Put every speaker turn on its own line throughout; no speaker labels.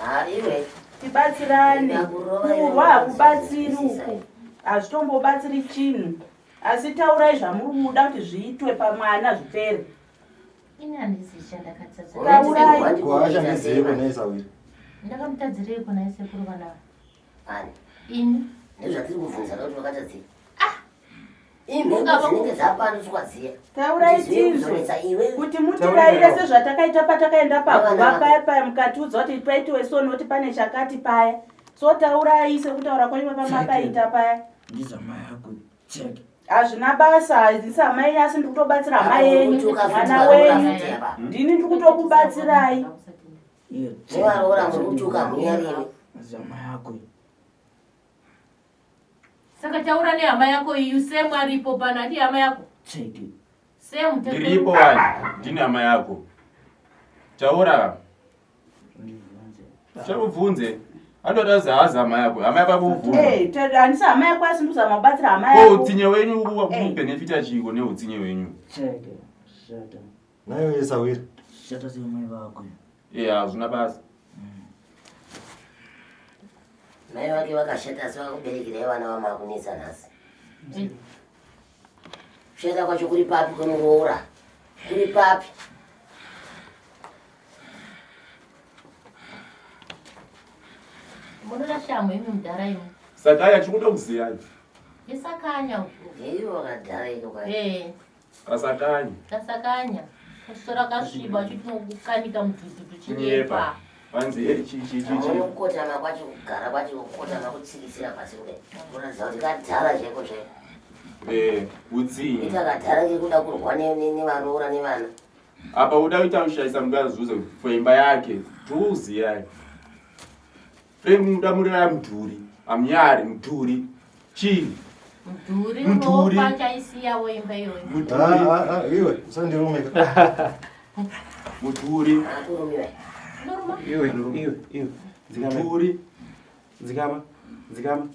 Ah, iwe.
Tibatsirane.
Ndakurova iwe.
Kurwa hakubatsiri uku. Hazvitombobatsiri chinhu. Asi taurai zvamuri kuda kuti zviitwe pamwana zvipere.
Ini handisi chandakatadza.
Taurai.
Ko achandizive nhai sawira.
Ndakamutadzireiko nhai sekuru vana ava?
Ani?
Ini.
Ndozvatiri kubvunza kuti wakatadzei. Ah! Imhepo dzinenge dzapandutswa dziya.
Taurai tinzwe kuti mutiraire sezvatakaita patakaenda paguva paya paya mukatiudza kuti paitiwe so noti pane chakati paya. So taurai sekutaura kwenyu pamakaita paya.
Ndizamai yako check.
Hazvina basa, handisi hama yenyu asi ndiri kutobatsira hama yenyu, mwana wenyu. Ndini ndiri kutokubatsirai.
Nevaroora muri kutuka munyarimi.
Zama yako.
Saka taura nehama yako iyi Sam aripo pano handi hama yako?
Check.
Sam
Ndiripo wani, ndini hama yako. Taura. Chabvunze. Anoda zahazi hama yako. Hama yako akubvunza.
Eh, handisi hama yako asi ndikuzama kubatsira hama
Ko
yako.
utsinye wenyu ubenefita chiiko neutsinye wenyu?
Check. Shata.
Nayo yesawira.
Shata semai vako.
Eh, hazvina basa.
Mai vake vakashata asi vakakuberekerai vana vamakunetsa nhasi. Kushata kwacho kuri papi kwemuroora? Kuri papi?
Munoda shamhu imi mudhara imi.
Sakanya chikuda kuziya.
Isakanya.
Ndiyo wakadhara ino kai.
Eh.
Kasakanya.
Kasakanya. Kusora kasviba chitinokukanika mudhudhu tuchinyepa.
Vanzi eh chi chi chi chi.
Kukotama kwacho kugara kwacho kukotama kutsikitsira pasi kudai. Kuratidza kuti kadhara chaiko chaiko.
Eh, utsinye.
Ita kadhara kekuda kurwa nevaroora nevana.
Apa uda kuita kushaisa mukazuze for imba yake. Dhuzi yayo. Frame muda murira mudhuri. Amnyari mudhuri. Chii?
Mudhuri
Mudhuri.
unofa chaisiyawo imba iyoyo.
Mudhuri.
Ah, ah, ah, iwe usandirumeka.
Mudhuri.
Akurumiwa.
Unoruma?
Iwe, iwe, iwe. Dzikama.
Mudhuri.
Dzikama. Dzikama.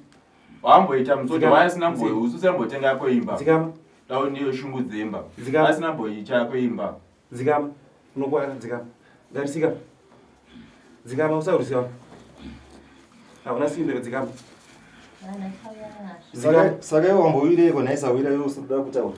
Wamboita musoto
Dzikama.
waasina mboyo usu sambotenga yako imba.
Dzikama.
Dau ndiyo shungu dzemba.
Dzikama.
Asina mboicha yako imba.
Dzikama. Unokwara dzikama. Garisika. Dzikama usaurisiwa. Hauna simbe dzikama.
Vana chauya nazvo.
Dzikama.
Saka iwe wambowireiko nhai sawira iwe usikuda kutaura.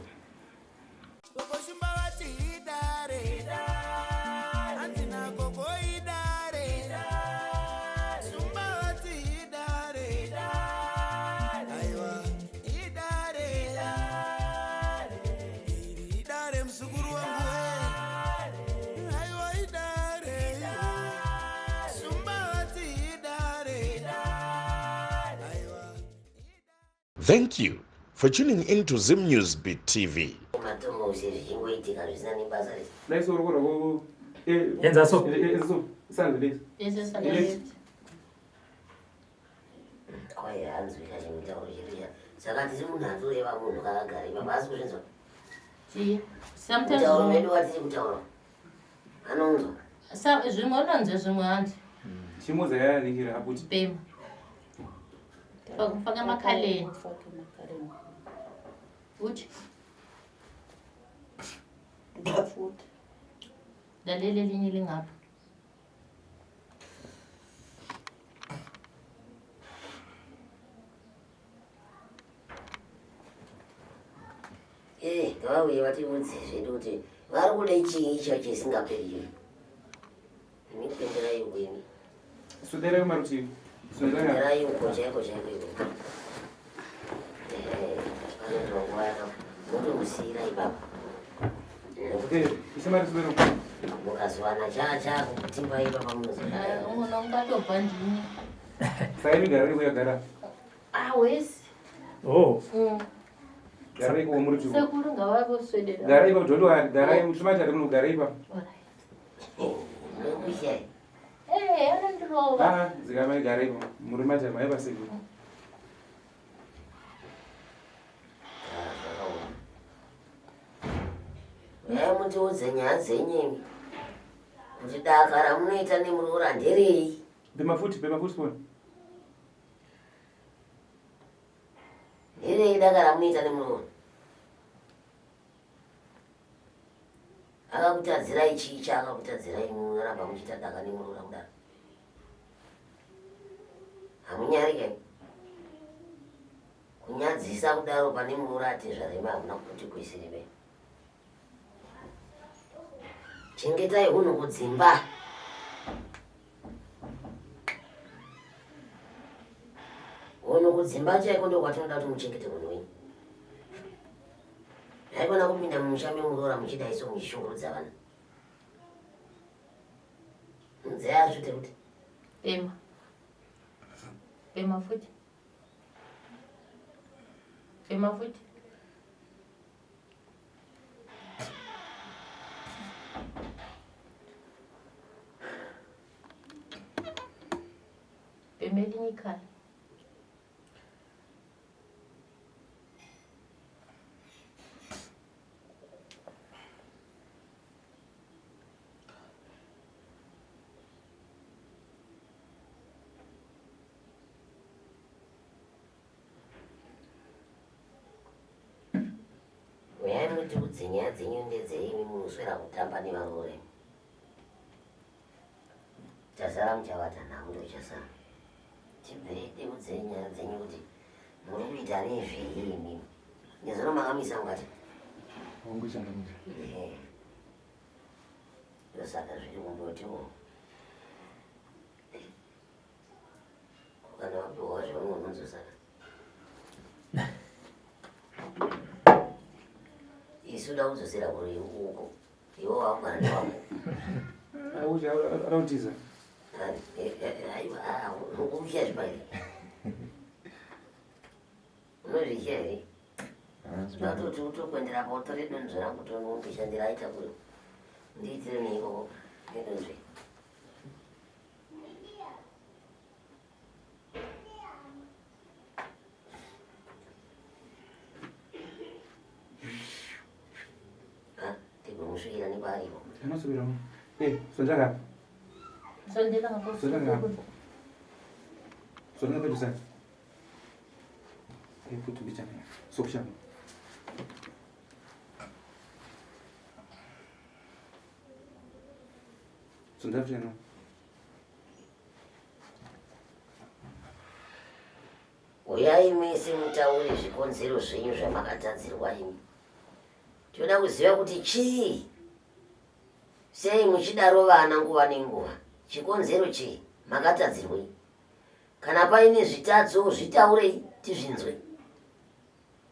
Thank you for tuning in to Zim News Beat TV.
Matomosi zvichingoitika zvisina nebasa rese.
Dai soro kora ko.
Enza so.
Enza so. Sandle lesi.
Ese
Yes.
saka
Kwai hanzwika chimutauro chedu cha. Saka tiri munhu atoreva munhu kakagara ipapo asi kuzvinzwa.
Chii? Sometimes
Mutauro wedu watiri kutaura. Anonzwa.
Zvimwe unonzwa zvimwe hanzi.
Chimodza yayanikira aputi.
Bema. Faka makhaleni. Uthi
Futhi.
laleli elinye lingapha.
Eh, ngavauye vatiudze zvedu kuti vari kuda chii icho chisingaperi icho. Imi kuenderai uko imi.
Swederai kumarutivi. Swederai.
Kuenderai uko chaiko chaiko iko. Eh, panoitwa nguva yaka motomusiyira ipapo.
Eh, isa mari swedera.
Mukazowana cha chakutimba ipapa munozoaa.
Uno ungatobva ndini.
Saka imi garai kuyagara.
Ah, wesi.
Oh.
Garai ko muri tuko.
Sekuru ngavavoswedera.
Garai ipapo don't worry. Garai muchimaita kuno garai ipapo.
Nekushaya.
Eh, anondirova.
Ah, dzikamai garai ipapo. Muri maita mai pasekuru.
Ah, zvakaoma. Uyai mutiudze nyaya dzenyu imi. Kuti daka ramunoita nemuroora nderei?
Bema futi, bema futi phone.
Nderei daka ramunoita nemuroora? Akakutadzirai chii chaakakutadzirai munoramba muchiita daka nemuroora kudaro? Hamunyarike. Kunyadzisa kudaro pane muroora atezvarema hamuna kuti kuisirime. Chengetai hunhu kudzimba. Hunhu kudzimba chaiko ndokwatinoda kuti muchengete hunhu hwenyu. Haikona kupinda mumusha memuroora muchidai so muchishungurudza vana. Nzeya azvite kuti.
Pema. Pema futi. Pema futi. Pema elinye ikhala.
Uyai mutiudze nyaya dzenyu ndedzei imi munoswera kutamba nevaroora imi. Chasara muchavata nhau ndochasara. Tibvirei tiudzei nyaya dzenyu kuti muri kuita nezvei imimi. Nezuro makamisa mukati.
Hongu changamire.
Ehe. Ndosaka zviri kumbotiwo. Kana wapiwa zvaunonzwa saka. Isu da kudzosera kuri uko. Iwe wakugara newako.
Arautiza.
Aiwa, ukutya zvibairi. Unozvitya here? Ndatoti utokwendera pa utore donzvo rangu tonondishandira aita kuri. Ndiitire neikoko nedonzvo. Tigomusvikira nepaaripo.
Anosvikira. Eh, sondera ngapa.
Sondera ngapa.
Sondera ngapa. Sondera pedu sana. Eh, futhi mbijana. Sokushama. Sondera futhi ngapa.
Uyai mese mutaure zvikonzero zvenyu zvamakatadzirwa imi. Tinoda kuziva kuti chii sei muchidaro vana nguva nenguva. Chikonzero chii? Makatadzirwei? Kana paine zvitadzo zvitaurei tizvinzwe.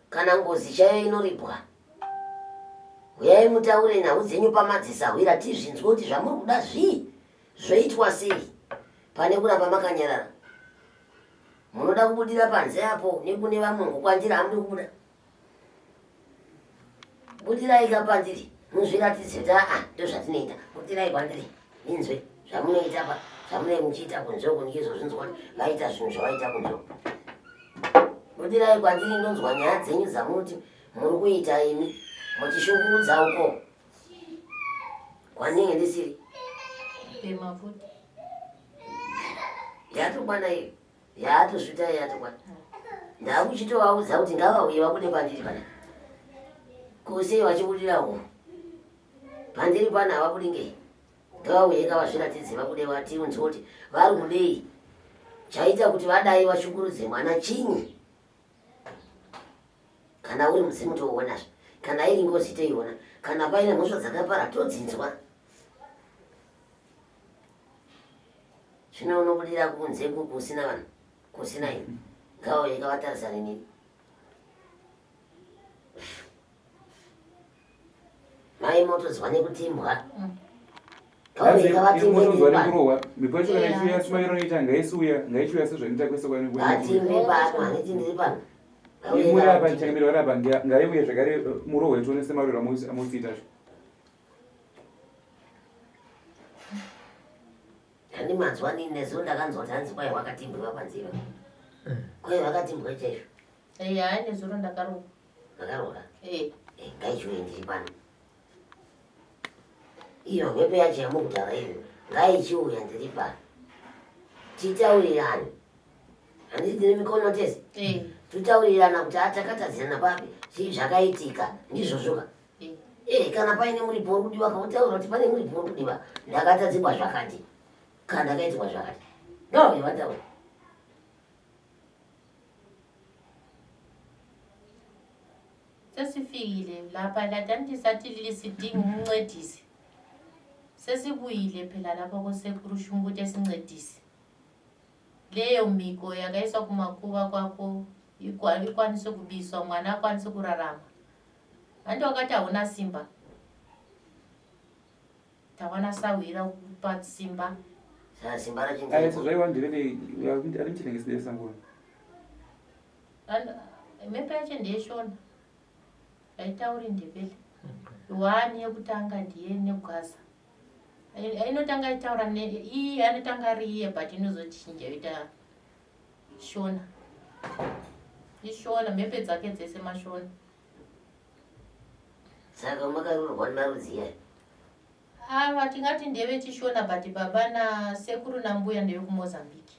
Kana ngozi chaiyo inoripwa. Huyai mutaure nhau dzenyu pamadzisahwira tizvinzwe kuti zvamuri kuda zvii zvoitwa sei pane kuramba makanyarara. Munoda kubudira panze apo nekune vamwe ngokwandiri hamudi kubuda. Budirai ka pandiri muzviratidze kuti aa ndozvatinoita. Budirai kwandiri ndinzwe zvamunoita pa zvamunenge muchiita kunze uko ndichizozvinzwa kuti vaita zvinhu zvavaita kunze uko. Budirai kwandiri ndonzwa nyaya dzenyu dzamunoti muri kuita imi muchishungurudza uko kwandinenge ndisiri.
Pema futi.
Yatokwana iyo. Yaatosvita yatokwana. Ndakuchitovaudza kuti ngavauye vabude pandiri pana. Ko sei vachibudira uko? Pandiri pana havabudi ngei? Ngavauye ngavazviratidze vabude vatiunze kuti vari kudei. Chaita kuti vadai vashungurudze mwana chinyi? Kana uri mudzimu touonazve. Kana iri ngozi toiona. Kana paine mhosva dzakapara todzinzwa. Zvino unobudira kunze kusina vanhu, kusina ini. Ngavauye ngavatarisane neni. Mai motodzwa nekutimbwa. Ngavauye ngavatimbe
Motonzwa
pano.
nekurohwa. Mhepo yacho kana ichiuya sumairo inoita ngaisiuya, ngaichiuya sezvainoita kwese kwani.
Vatimbe pano, handiti ndiri pano. Ngavauye
Imuri apa
ngavatimbe.
changamire vari apa ngaiuye zvakare murohwe tione semariro amusiita zvo.
Handi manzwa nini nezuro ndakanzwa kuti hanzi kwai wakatimbwa panzira. Kwai wakatimbwa chaizvo.
Eh, hayi nezuro ndakarohwa.
Makarohwa?
Eh.
Eh, ngaichiuye ndiri pano. Iyo mhepo yacho yamukutaura iyo ngaichiuya ndiri pano. Titaurirane. Handiti tine mikono tese?
Eh.
Totaurirana kuti atakatadzirana papi, chii zvakaitika, ndizvozvo ka. Eh, kana paine muripo uri kudiwa kautaura kuti pane muripo uri kudiwa ndakatadzikwa zvakati kana ndakaitirwa zvakati ngavauye vataura.
Sesifikile lapha lathi sathi lili sidinga umncedisi. Sesibuyile phela lapha kosekuru Shumba ukuthi esincedise. Leyo mhiko yakaiswa kumakuva kwako ikwanise kubiswa mwana akwanise kurarama. Handi wakati hauna simba. Tawana sahwira kupa simba.
Saka simba racho
Ayi zvaiwa ndevele ari muchinengesi ndeyesangona.
Mhepo yacho ndeyeshona. Haitauri ndebele. One yekutanga ndiye negwaza. Inotanga itaura iyi anotanga ari iye but inozochinja yoita shona. Ishona mhepo dzake dzese mashona.
Saka makaroorwa nemarudzi aya?
Ava tingati ndevechishona but baba nasekuru nambuya ndevekumozambique.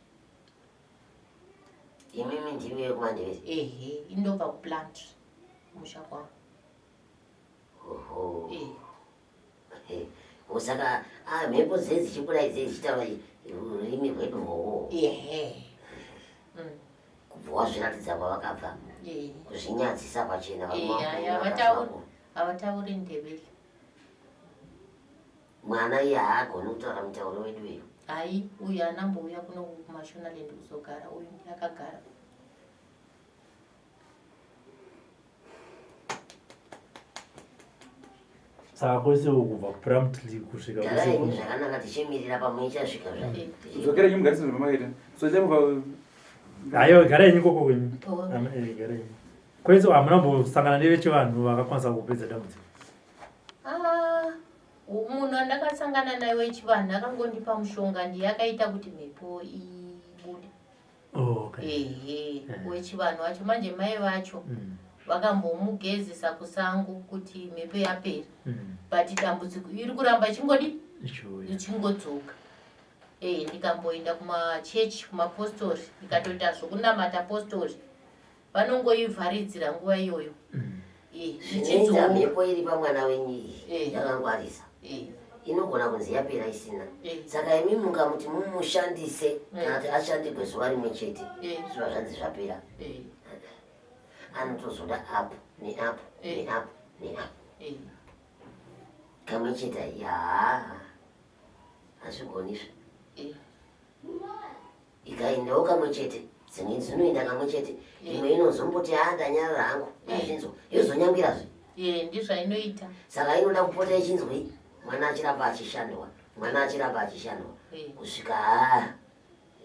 Imimi ndimi vekumandevere?
Ehe, indobva kuplant kumusha kwangu.
Oho. Eh. Saka ah, mhepo dzee dzichibuda idzi dzichitaura rurimi rwedu rwowo.
Ehe.
Kubva wazviratidza kwavakabva. Kuzvinyadzisa pachena
varume Havatauri Ndebele.
Mwana iye haagoni kutaura mutauro wedu uyu.
Hayi, uyu haana mbouya kuno kuMashonaland kuzogara, uyu ndiye akagara.
Saka kwese uku kubva kuPramtley kusvika
Garai
kwese
henyu zvakanaka tichimirira pamwe ichasvika zvayo.
Dzokera nyumba garisana zvamakaita. So chamubva
Aiwa garai henyu koko kwenyu.
Oh.
Eh, garai henyu. Kwese hamuna kumbosangana nevechivanhu vakakwanisa kupedza dambudziko.
Ah, munhu andakasangana naye wechivanhu akangondipa mushonga ndiye akaita kuti mhepo ibude.
Oh, okay.
Ehe, wechivanhu wacho manje mai vacho vakambomugezesa kusango kuti mhepo yapera. But dambudziko iri kuramba ichingodi
Ichiuya.
ichingodzoka. Eh, ndikamboenda kumachechi kumapostori ndikatoita zvokunamata postori vanongoivharidzira nguva iyoyo. Eh,
Zvinoita
ichidzoka.
mhepo iri pamwana wenyu iyi
Eh.
yakangwarisa.
Eh.
Inogona kunzi yapera isina.
Eh.
Saka imi mukamuti mumushandise
Eh.
kana kuti ashandigwe zuva rimwe chete
Eh.
zuva zvanzi zvapera.
Eh.
Anotozoda apo neapo
Eh.
neapo neapo.
Eh.
Kamwe chete yaa hazvigonisve.
Eh.
Ikaendawo kamwe chete dzimwe dzinoenda kamwe chete
Eh.
imwe inozomboti haa ndanyarara hangu ndazvinzwa yozonyangirazve.
Eh, ndizvainoita.
Saka inoda kupota ichinzwi mwana achiramba achishandwa mwana achiramba achishandwa
Eh.
kusvika haa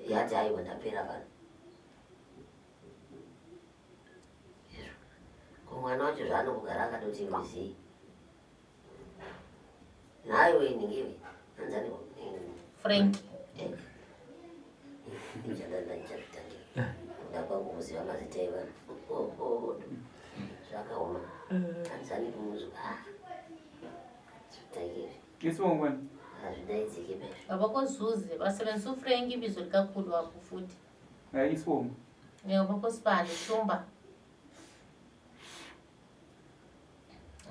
yati aiwa ndapera pano. Izvo. Ko mwana wacho zvaanongogara akadoti muzii. Nhaiwe ningiwe anzani
Frank.
Ndichazvitangira. Kuda kwangu kuziva mazita evanhu. Oh, zvakaoma. Anzani kumuzu. Ah. Zvitangire.
Isibongo
Hazvidaidziki pezvo.
Baba koZuze basebenzisa uFrank ibizo likakhulu wabo futhi.
Hayi isibongo.
Baba koSibani Shumba.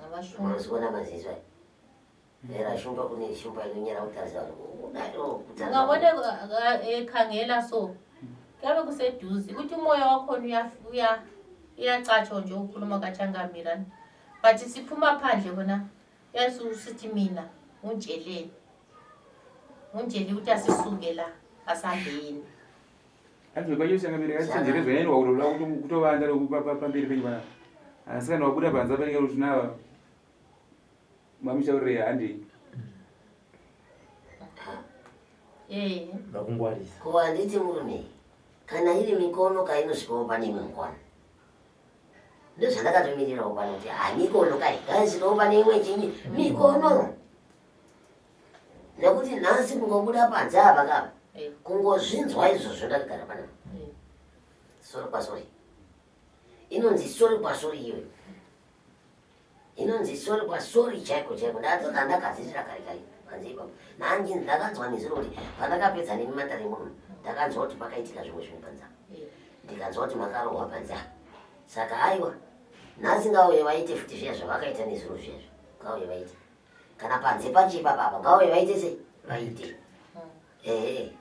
Abashumba.
Unoziona maziso aya. Era shumba kune shumba inonyara kutarisa vanhu. Kudai oh, kutarisa
Ungabona
vanhu.
ekhangela so. Kuyabe kuseduze ukuthi umoya wakhona uyacatsha nje ukhuluma kachangamira. But siphuma phandle khona yasusithi mina untsheleni. Unjeli ukuthi asisuke la asambeni.
Hanzi kwacho changamire kachenjere zvainoitwa kutoda kutovanda pamberi penyu panapa. Asi kana wabuda panze panenge kuti nava mamishaurire handei.
Eh.
Vakungwarisa.
Ko handiti murume kana iri mikono kainosvikawo pane imwe mikono. Ndozvandakatomirirawo pano kuti ha mikono kai kaisvikawo pane imwe chinyi mikono. Nekuti nhasi kungobuda panze apa kapa kungozvinzwa izvozvo ndakagara panapa. Sori kwasori. Inonzi sori kwasori iyoyo. Inonzi sori kwasori chaiko chaiko. Ndatoka ndagadzirira kare kare panze ipapo. Nanji ndakanzwa nezuro kuti pandakapedza nemi matare muno ndakanzwa kuti pakaitika zvimwe zvinhu panze apa. Ndikanzwa kuti makarohwa panze apa. Saka aiwa nhasi ngauye vaite futi zviya zvavakaita nezuro zviya zviya. Ngauye vaite. Kana panze pacho ipapa apa ngauye vaite sei? Vaite. Ehe.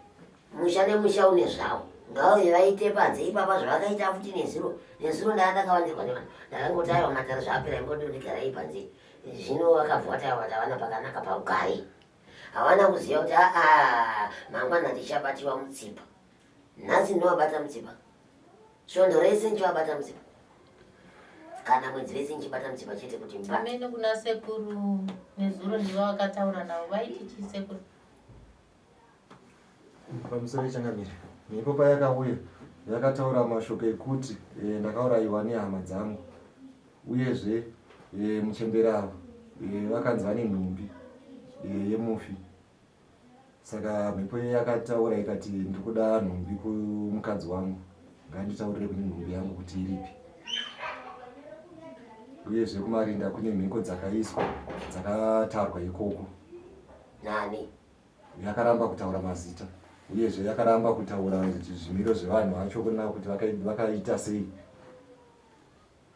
Musha nemusha une zvawo. Ngauye vaite panze ipapa zvavakaita futi nezuro. Nezuro ndaa ndakawandirwa nevanhu. Ndakangoti aiwa matare zvaapera imbodonigarai panze. Zvino vakabva vati aiwa tavana pakanaka paugare. Havana kuziva kuti aa mangwana ndichabatiwa mutsipa. Nhasi ndovabata mutsipa. Svondo rese ndichivabata mutsipa. Kana mwedzi wese ndichibata mutsipa chete kuti mba.
Amene kuna sekuru nezuro ndivo vakataura navo vaiti chii sekuru?
Pamusoro changamire, mhepo payakauya yakataura mashoko ekuti e, ndakaurayiwa nehama dzangu uyezve e, muchembere ava e, vakanzi vane nhumbi e, yemufi saka mhepo iye yakataura ikati ndiri kuda nhumbi kumukadzi wangu nganditaurire kune nhumbi yangu kuti iripi uyezve kumarinda kune mhiko dzakaiswa dzakatarwa ikoko
nani
yakaramba kutaura mazita uyezve yakaramba kutaura zvimiro zvevanhu vacho kuna kuti vakaita sei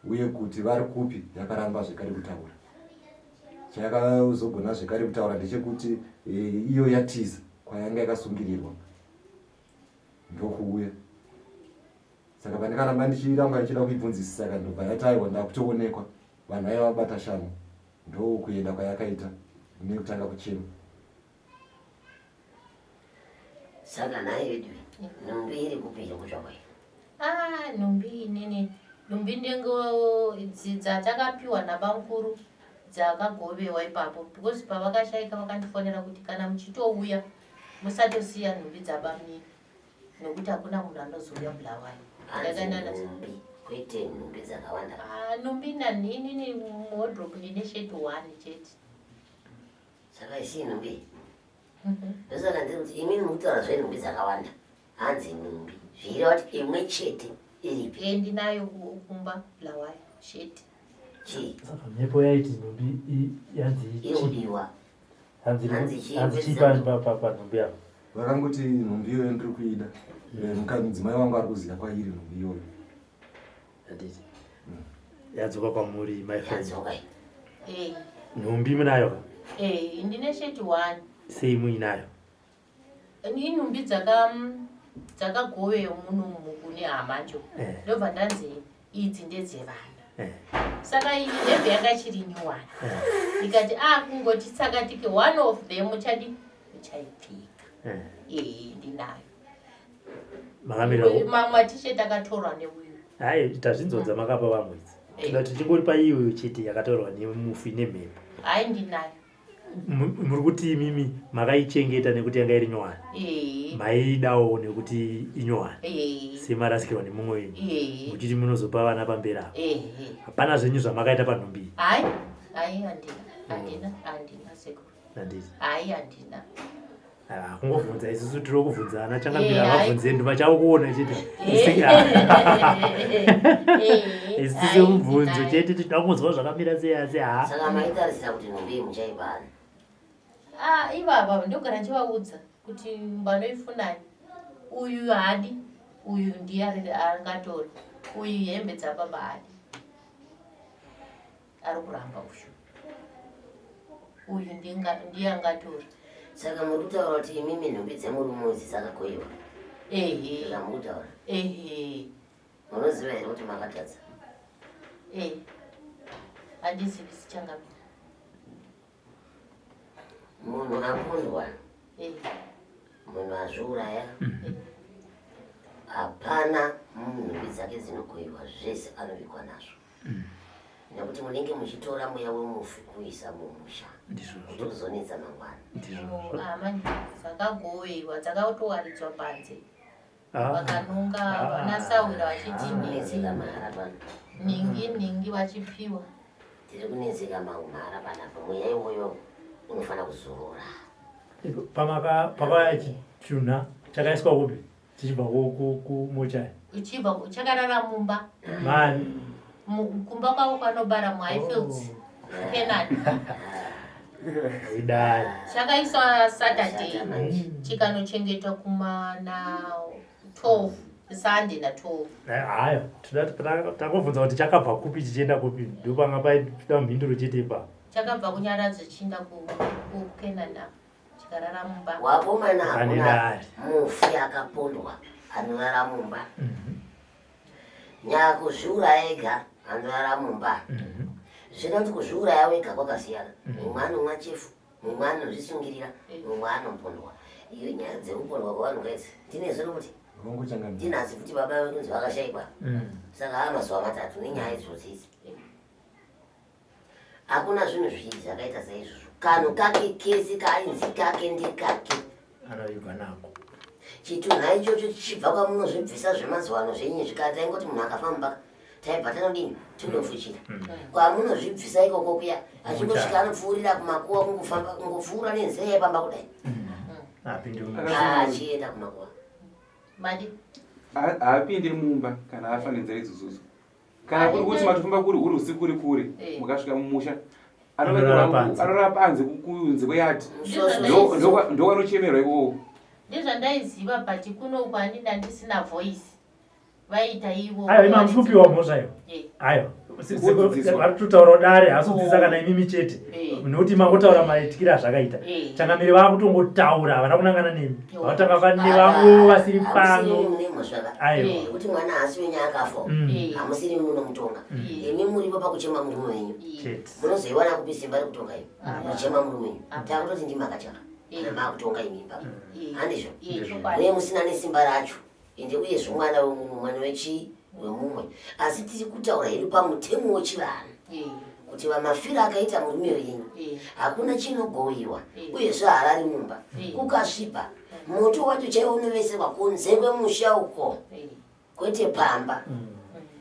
uye kuti vari kupi yakaramba zvekare kutaura chayakazogona zvekare kutaura ndechekuti e, iyo yatiza kwayanga yakasungirirwa ndokuuya saka pandikaramba ndichiramba ndichida kuibvunzisisa saka ndobva yati aiwa ndakutoonekwa vanhu vaiva vabata shamu ndokuenda kwayakaita nekutanga kuchema
saka nhai vedu nhumbi iri kupi iri kutsvakwa iyi
ah nhumbi inini nhumbi ndengo idzi dzatakapiwa nabamkuru dzakagovewa ipapo because pavakashaika vakandifonera kuti kana muchitouya musatosiya nhumbi dzabamnini nokuti hakuna munhu anozouya bulawayo
nhumbi kwete nhumbi dzakawanda
ah, nhumbi nanhinini muwardrobe ndine sheti one chete
saka isi nhumbi mhm. ndosaka ndiri kuti imi mukutaura zvenhumbi dzakawanda hanzi nhumbi zviireva kuti imwe chete iripi
eh, ndinayo kumba bulawayo sheti
chii
saka mhepo yaiti nhumbi yanzi
iri kudiwa
hanzi chii panhumbi apo
vakangoti nhumbi iyoyo ndiri kuida eh, mudzimai wangu ari kuziva kwairi nhumbi iyoyo
handiti yadzoka kwamuri my friend
eh.
nhumbi munayo ka
eh, ndine sheti one
sei muinayo
inhumbi dzakagovewo munomu kune hamacho ndobva ndanzi idzi ndedzevana saka iyi hembe yanga ichiri nyuwani ikati a kungoti tsakatike one of them uchadi uchaipfeka ee ndinayo mamwe matisheti akatorwa neuyu
hayi tazvinzwa dzamakapa vamwe idzi toda tichingori paiyoyo chete yakatorwa nemufi nemhepo
hayi ndinayo
muri kuti imimi makaichengeta nekuti yanga iri nyowani maiidawo nekuti inyowani semarasikirwa nemumwe wenyu muchiti munozopa vana pamberi apo hapana zvenyu zvamakaita panhumbi iyi
hayi hayi handina handina handina sekuru
handiti
hayi handina
Ah, kungobvunza isusu tiri kubvunza ana changamira havabvunze nduma chavo kuona chete isu semubvunzo chete tinoda kunzwa zvakamira sei asi ha
saka maitarisira kuti nhumbi iyi muchaipana
ah, ivava ndogara ndichivaudza kuti vanoifunani uyu haadi uyu ndiye angatora uyu hembe dzababa haadi ari kuramba uyu uyu ndiye angatora
saka muri kutaura kuti imimi nhumbi dzemurume idzi dzakakoiwa
ehe
zvamuri kutaura
ehe
munoziva here kuti makatadza
e handizivi sichangamira
munhu apondwa munhu azviuraya hapana nhumbi dzake dzinokoiwa zvese anovigwa nazvo nekuti munenge muchitora mweya wemufi kuisa mumusha kuti uzonetsa mangwana
hama dzakagovewa dzakatowaridzwa panze ah. vakanonga ah. vanasahwira vachiti
kunetseka mahara pano
ningi ningi vachipiwa
tiri kunetseka mahara panapa mweya iwoyo unofanira kuzorora
pakauya chitunha chakaiswa kupi tichibva kumochari
uchibva chakarara mumba
mani
kumba kwavo kwanobara muhighfields oh. kenan
idai
chakaiswa saturday chikanochengetwa kuma na 12 sunday na 12
hayo takubvunza kuti chakabva kupi chichienda kupi ndopanga paida mhinduro chete ipapo
chakabva kunyaradzo chichienda kukenan apa chikarara mumba
wakomana hakuna mufi akapondwa Anorara mumba. Nyakuzviuraya ega anorara mumba. Zvino kuti kuzviuraya wega kwakasiyana. Mumwe anomwa chefu, mumwe anozvisungirira, mumwe anopondwa. Iyo nyaya dzekupondwa kwevanhu kaidzi ndinezvo nokuti ndinhazi futi baba vekunzi vakashaikwa. Saka aya mazuva matatu nenyaya idzodzi idzi. Hakuna zvinhu zvii zvakaita saizvozvo. Kanhu kake kese kaainzi kake ndekake.
Anovigwa nako.
Chitunha ichocho chichibva kwamunozvibvisa zvemazuva ano zvenyu zvikati taingoti munhu akafamba taibva tanodini tinofuchira. Kwamunozvibvisa ikoko kuya achingosvika anopfuurira kumakuwa kungofamba kungopfuura nenzira yepamba kudai.
Apinde mumba.
Achienda kumakuwa.
Madi.
Haapinde mumba kana afa nenzira idzodzo. Kana kuri kuti matofamba kuri huri usiku kuri kure
eh.
mukasvika mumusha anorara panze kunze kweyadhi ndokwanochemerwa ikoko.
Ndezvandaiziva but kuno uku handina ndisina voice vaiita ivo.
Aiwa imi hamusi mhosva iyo. Eh. Aiwa vari kutotaura dare haasi kudzidzisa kana imimi chete eh. nekuti mangotaura maitikiro azvakaita. Changamire vakutongotaura havana kunangana nemi. Vatanga vane vamwe vasiri pano.
Aiwa. Kuti mwana haasi wenyu akafa. Hamusiri munomutonga. Imi muripo pakuchema murume wenyu. Munozoiwana kupi simba rekutonga imi? Muchema murume wenyu. Takutoti ndimi makachaka. Kana makutonga imi ipapa. Handizvo? Uye musina nesimba racho. Ende uyezve mwana wemumwe mwana wechii wemumwe. Asi tiri kutaura hedu pamutemo wechivanhu. Kuti vamafiro akaita murume wenyu hakuna chinogoiwa uyezve harari mumba. Kukasviba moto wacho chaiwo unoveserwa kunze kwemusha uko kwete pamba.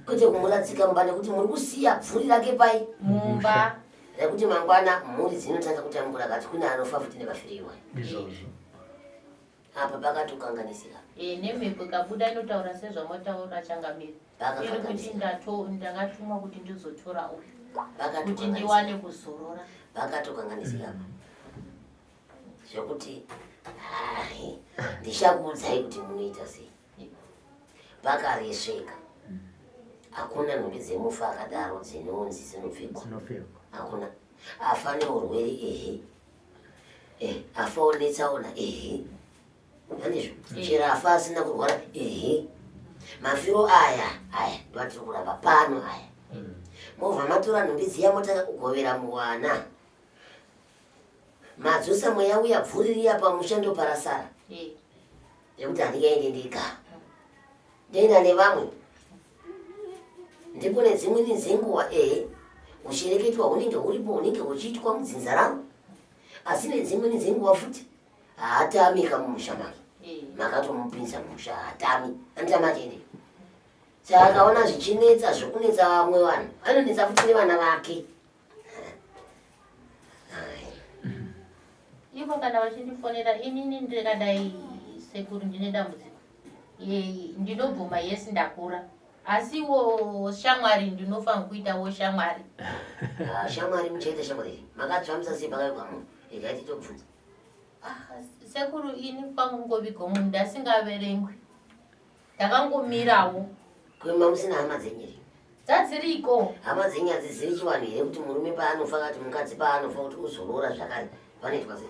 Kwete kumuradzika mumba nekuti muri kusiya bvuri rake pai
mumba
rekuti mangwana mhuri dzinotanga kutambura kati kune anofa futi nemafiro iwayo.
Ndizvozvo.
Apa pakatokanganisika.
Eh, nemhepo ikabuda inotaura sezvamataura changamire. Iri kuti ndakatumwa kuti ndizotora uyu. Kuti ndiwane kuzorora.
Pakatokanganisika apa. Zvekuti ndichakuudzai kuti munoita sei. Pakaresveka. Hakuna nhumbi dzemufa akadaro dzinonzi dzinopfekwa. Hakuna. Afa neurwere ehe. Eh, afa netsaona ehe. Handizvo? Chero afa asina kurwara ehe. Mafiro aya aya ndoatiri kuramba pano aya. Movha matora nhumbi dziya motanga kugovera muwana. Madzosa mweya uya bvuri riya pamusha ndoparasara. Nekuti handingaende ndega. Ndoenda nevamwe. Ndipo nedzimweni dzenguva ehe ushereketwa hunenge huripo hunenge huchiitwa mudzinza rangu. Asi nedzimweni dzenguva futi haatami kamumusha make. Makatomupinza mumusha haatami. Anotama achiende. Saka akaona zvichinetsa zvokunetsa vamwe vanhu anonetsa futi nevana vake.
Ivo kana vachindifonera inini ndakadai sekuru ndine dambudziko. Ndinobvuma yes ndakura. Asi wo shamwari ndinofanira kuita wo shamwari.
Ah, shamwari muchaita shamwari. Makadzvamisa sei pakavigwa munhu? Regai titobvunza.
Ah, sekuru ini kwangungovigwa munhu ndasingaverengwi. Ndakangomirawo.
Kwema musina hama dzenyu here?
Dzadziriko.
Hama dzenyu hadzizivi chivanhu here kuti murume paanofa kati mukadzi paanofa kuti uzoroora zvakare panoitwa sei?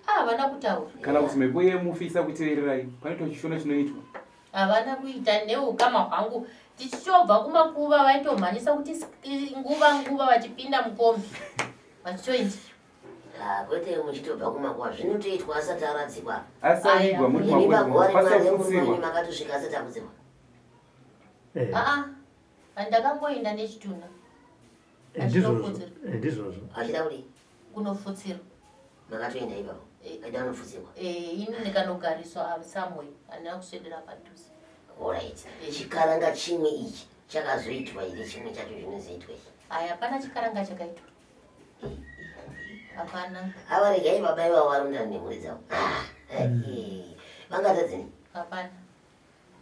Ah, havana kutaura.
Kana kuti mhepo yemufi isakuteererai panoitwa chishona chinoitwa.
Havana kuita neukama hwangu tichitobva kumakuva vaitomhanyisa kuti nguva nguva vachipinda mukombi vachitoenda.
Ah, kwete muchitobva kumakuva zvinotoitwa asati aradzikwa.
Asi avigwa muri makuva
pasina makatosvika asati abudzirwa.
Eh. Ah, ah, ndakangoenda nechitunha.
Eh, ndizvozvo. Eh, ndizvozvo.
Achida kudii?
Kunofutsirwa.
Makatoenda ipapo. Aida kunofutsirwa.
Eh, ini ndikanogariswa somewhere, handina kuswedera padhuze.
Alright. Chikaranga chimwe ichi chakazoitwa here chimwe chacho chinozoitwa ichi?
Aya, hapana chikaranga chakaitwa. Hapana.
Ava regai baba ivavo varondana nemhuri dzavo. Ah, vangatadzeni?
Hapana.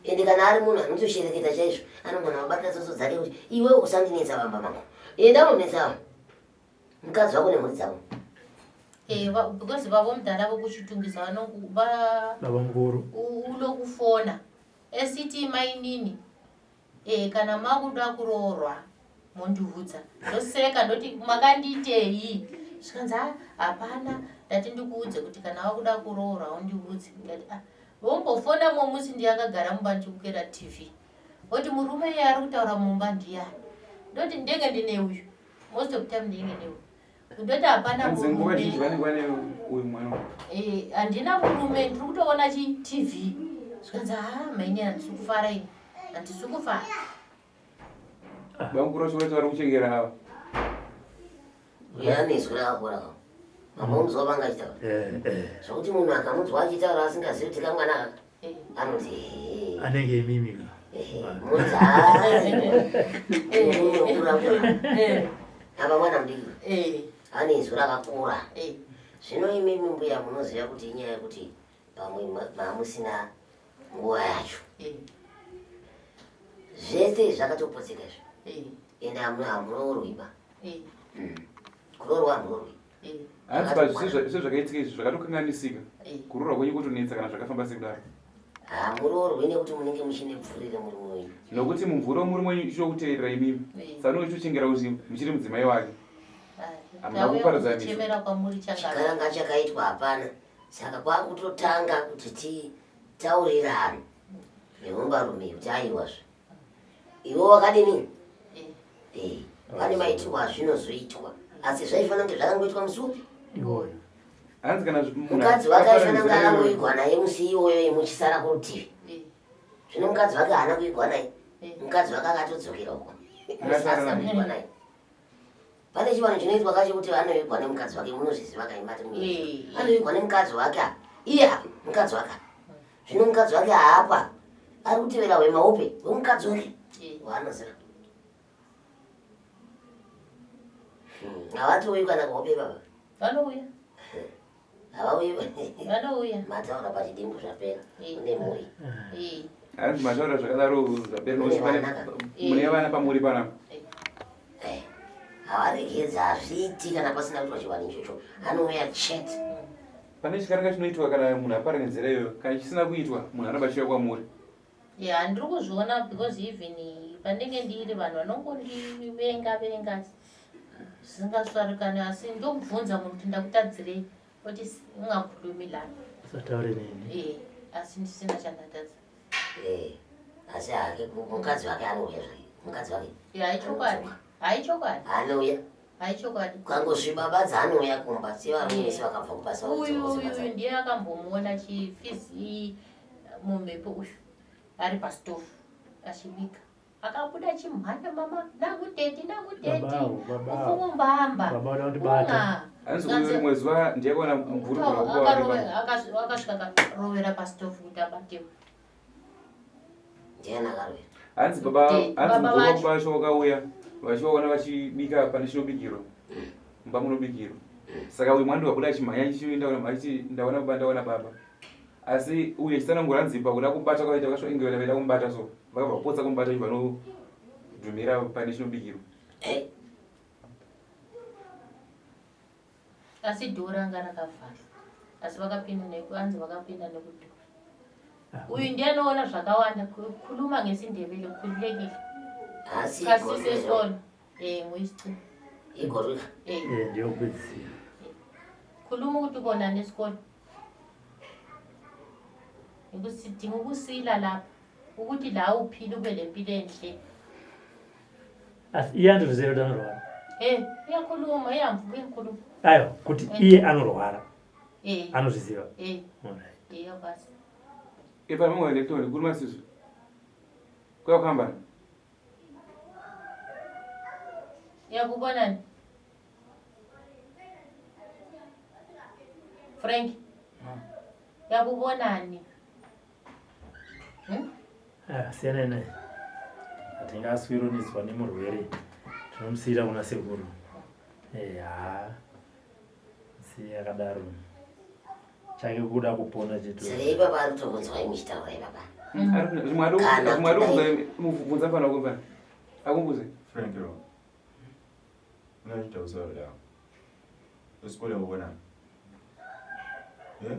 Ende kana ari munhu anotoshereketa chaizvo anogona kubata tsotso dzake kuti iwe usandinetsa vamba mangu. Enda unonetsa mukadzi wako nemhuri dzako.
Eh, because vavo mudhara vokuchitungisa vanongu va
baba mukuru
unokufona esiti mainini eh, kana makuda kuroorwa mondiudza ndoseka ndoti makandiitei zvikanzi ah, hapana ndati ndikuudze kuti kana wakuda kuroorwa undiudze ndati ah, Vombofona mumwe musi ndiye akagara mumba ndichibukira TV. Voti murume iye ari kutaura mumba ndiyani? Ndoti ndenge ndine uyu. Most of time ndenge ndine uyu. Ndoti hapana
murume. Vanenge vane uyu mwana.
Eh, handina murume ndiri kutoona chi TV. Zvikanzi ah mainini handisi kufara ini. Handisi kufara.
Bamukuru vacho vacho vari kuchengera ava.
Uya ane izwi rakakura ka. Mamunzwa vanga achitaura.
Eh, eh.
Zvokuti munhu akamunzwa achitaura asingazivi kuti kamwana aka
eh.
anoti "Ehe,
Anenge imimi ka.
ehe." Munzi "Ah, kura
Eh,
apa mwana mudiki
eh,
ane izwi rakakura.
eh.
Zvino imimi mbuya munoziva kuti inyaya yekuti pamwe mamusina nguva yacho.
Eh,
Zvese zvakatopotseka izvi.
eh,
Ende hamuroorwi ba.
eh,
Kuroorwa hamuroorwi.
eh,
Hanzi pa sezvakaitika izvi zvakatokanganisika.
eh.
Kuroorwa kwenyu kutonetsa kana zvakafamba sekudaro.
Hamuroorwi nekuti munenge muchine bvuri remurume wenyu.
Nokuti mumvuri wemurume wenyu ichokuteerera imimi.
Eh.
Saka unenge uchichengera kuti muchiri mudzimai wake.
Ah,
Hamuna
tauya
kuparadzanisa.
kuzochemera kwamuri changara.
Chikaranga chakaitwa hapana. Saka kwakutotanga kuti titaurirane nemumbarume kuti aiwazve. Iwe wakadini?
Eh,
Eh, pane maitirwo azvinozoitwa. Asi zvaifanira kunge zvakangoitwa musi upi?
Iwoyo.
Hanzi kana munhu
Mukadzi wake aifanira kunge
akaparadzana
akangoigwa naye musi iwoyo muchisara kurutivi.
eh,
Zvino mukadzi wake haana kuigwa naye.
eh.
Mukadzi wake akatodzokera uko.
Akasara
Asina
naye.
kuigwa naye. Pane chivanhu chinoitwa kacho kuti anoigwa nemukadzi wake munozviziva kaimati
Eh.
anoigwa nemukadzi wake apa. Iye apa mukadzi wake apa. Zvino mukadzi wake haapa. Ari kutevera hwemaupe hwemukadzi wake
Eh.
waanoziva. Havatouyi kana kuhope baba.
Vanouya,
Havauyi.
vanouya.
Mataura pachidimbu zvapera.
Eh.
Une mhuri.
Eh,
Hanzi mataura zvakadaro zvapera nokuti
Mune
pane
vana.
mune vana pamuri panapa.
Eh, Havaregedzi hazviiti kana pasina kuitwa chivanhu ichocho. Anouya chete.
Pane chikaranga chinoitwa kana munhu apara nenzira iyoyo. Kana chisina kuitwa munhu aramba achiuya kwamuri.
Yeah, ndiri kuzviona because even pandenge ndiri vanhu vanongondivenga venga zvisingasvarikani asi ndokubvunza munhu kuti ndakutadzirei oti ungakhulumi lana
Usataure neni.
eh asi ndisina chandatadza
Eh, asi hake mukadzi wake anouya zvake. Mukadzi wake
yeah haichokwadi haichokwadi
anouya.
haichokwadi
Kangosviba badza anouya kumba sevarume vese vakabva kubasa
uyu
vodzoka
uyu
badza.
uyu ndiye akambomuona chifizi mumhepo uyu ari pastofu achibika akabuda achimhanya mama nakudhedhi nakudhedhi
Baba avo, baba avo.
ufungumbamba
Baba vada kundibata.
Hanzi uyu rimwe zuva ndiye akaona mvuri kuva
akasvika akarovera pastofu kuti abatewe
Ndiani akarovera?
Hanzi baba
Kuti
hanzi
baba
mvuri
vacho.
wakuba vacho wakauya vachivaona vachibika pane chinobikirwa. Mumba munobikirwa. Saka uyu mwana wabuda achimhanya achienda kuna achiti ndaona baba ndaona baba. Asi uyu achitsanangura hanzi pakuda kubata kwaita vakasvika inge vaida kumubata so vakabva kupotsa kumubata achibva anodhumira pane chinobikirwa.
Eh,
asi dhoo ranga rakavharwa asi vakapinda anzi vakapinda nekudhoo uyu ndiye anoona zvakawanda khuluma ngesindebele khululekile
Asi
kasise
igorwe.
esikolo um nguyisicini
Igorwe.
um
Eh, ndiyokupedzisira.
khuluma ukuthi ubonani esikolo sidinga ukusila lapha ukuthi la uphile ube lempilo enhle
Asi iye anotozviziva kuti anorwara.
um uyakhuluma iyamvuka uyakhuluma
Aiwa, kuti iye anorwara.
um
Anozviziva.
um
Alright.
iyakwazi
Ipa mamwe electronic kuruma sizvo. Kuya kuhamba.
Uyakubonani Frank uyakubonani Hmm?
Ah, siyana naye. Hatingaswironiswa nemurwere. Tinomusiyira kuna sekuru. Eh, ha. Siya akadaro. Chake kuda kupona chete.
Saka ipapa ari kutobvunzwa imi chitaura ipapa.
Zvimwe
Kana
ari kubvunza mfana wako mfana. Akumbuze.
Frank lo. Unoita usoro la. Usikole ubona. Eh?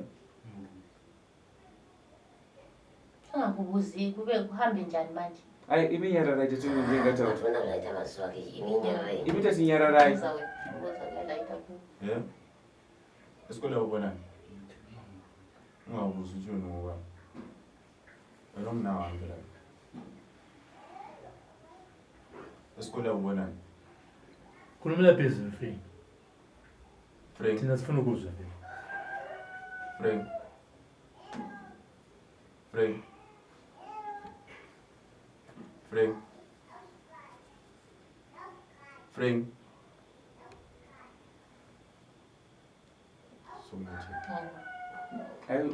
Ungakubuzi kube kuhambe njani manje
Ai imi nyararai tete ndingataura.
Ationa zvaita mazuva ake imi nyararai.
Imi tati nyararai.
Buza wena, buza wena, ita ku-
Eh? Usikole ubona. Ungabuzi ukuthi ngoba. Nomna wami phela. Esikole ubonani?
Khulumela phezulu Frank.
Frank.
Thina sifuna ukuzwa phela.
Frank. Frank. Frank. Frank.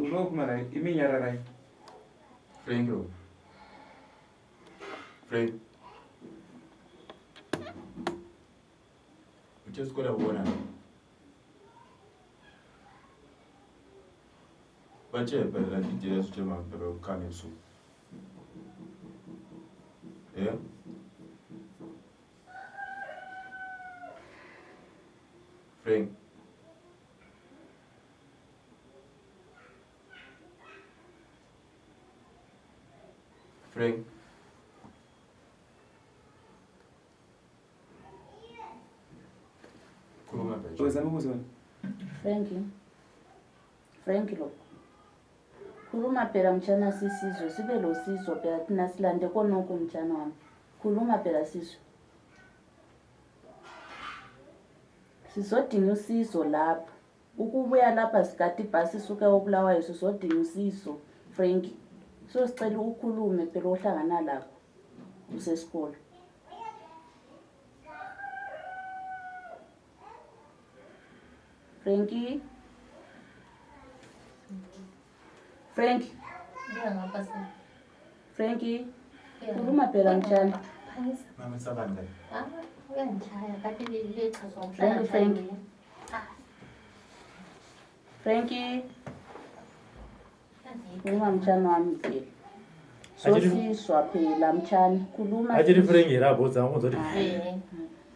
Unokumana iminyararai.
Frank. Frank. Uthe sikole ubona. Batshele phela idea sitshela phela ukukhanya ebusuku. Yeah. Frank. Frank. Khuluma phela.
Uzama ukuzona.
Frank. Frank lo. Khuluma phela mtshana sisizwe sibe losizo phela thina silande konoko mtshana wami. Khuluma phela sizwe. Sizodinga usizo lapha. Ukubuya lapha sigada ibhasi isuke obulawayo sizodinga usizo Frank. So sicela ukhulume phela ohlangana lakho usesikolo. Frankie. Frank. Frankie. Khuluma phela mtshana.
Mama sabani kahle.
Ah, uyangishaya kade lechazwa
Frank, Frank. Frankie. Khuluma mtshana wami phela. Sosiswa phela mtshana. Khuluma.
Achiri Frank here abhodza angonzwa kuti.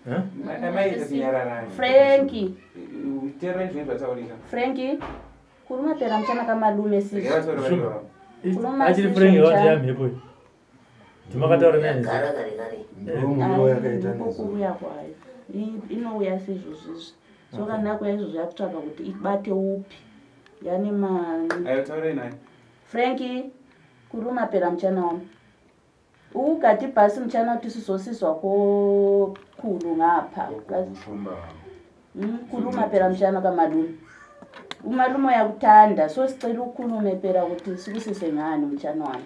Eh?
Amai nyararai.
Frankie.
Teererai zvinenge zvataurika.
Frankie. Khuluma phela mtshana kamalume sisi.
Ngavataure
Khuluma
Achiri
sizwe
Frank here
mtshana.
yamhepo. Ndimakataura naye.
Gara kare kare.
Ndomuriwo yakaita
Ndiko
nezuro.
kuuya kwayo. Inouya seizvozvizvi. So kana yakuya izvozvo yakutsvaga kuti ibate upi. Yani ma
Ayo taurai naye.
Frankie, khuluma phela mtshana wami. Ukugada ibhasi mtshana uthi sizosizwa kokhulu ngapha.
Ushumba.
Khuluma phela mtshana kamalume. Umalume uyakuthanda so sicela ukhulume phela ukuthi sikusise ngani mtshana wami.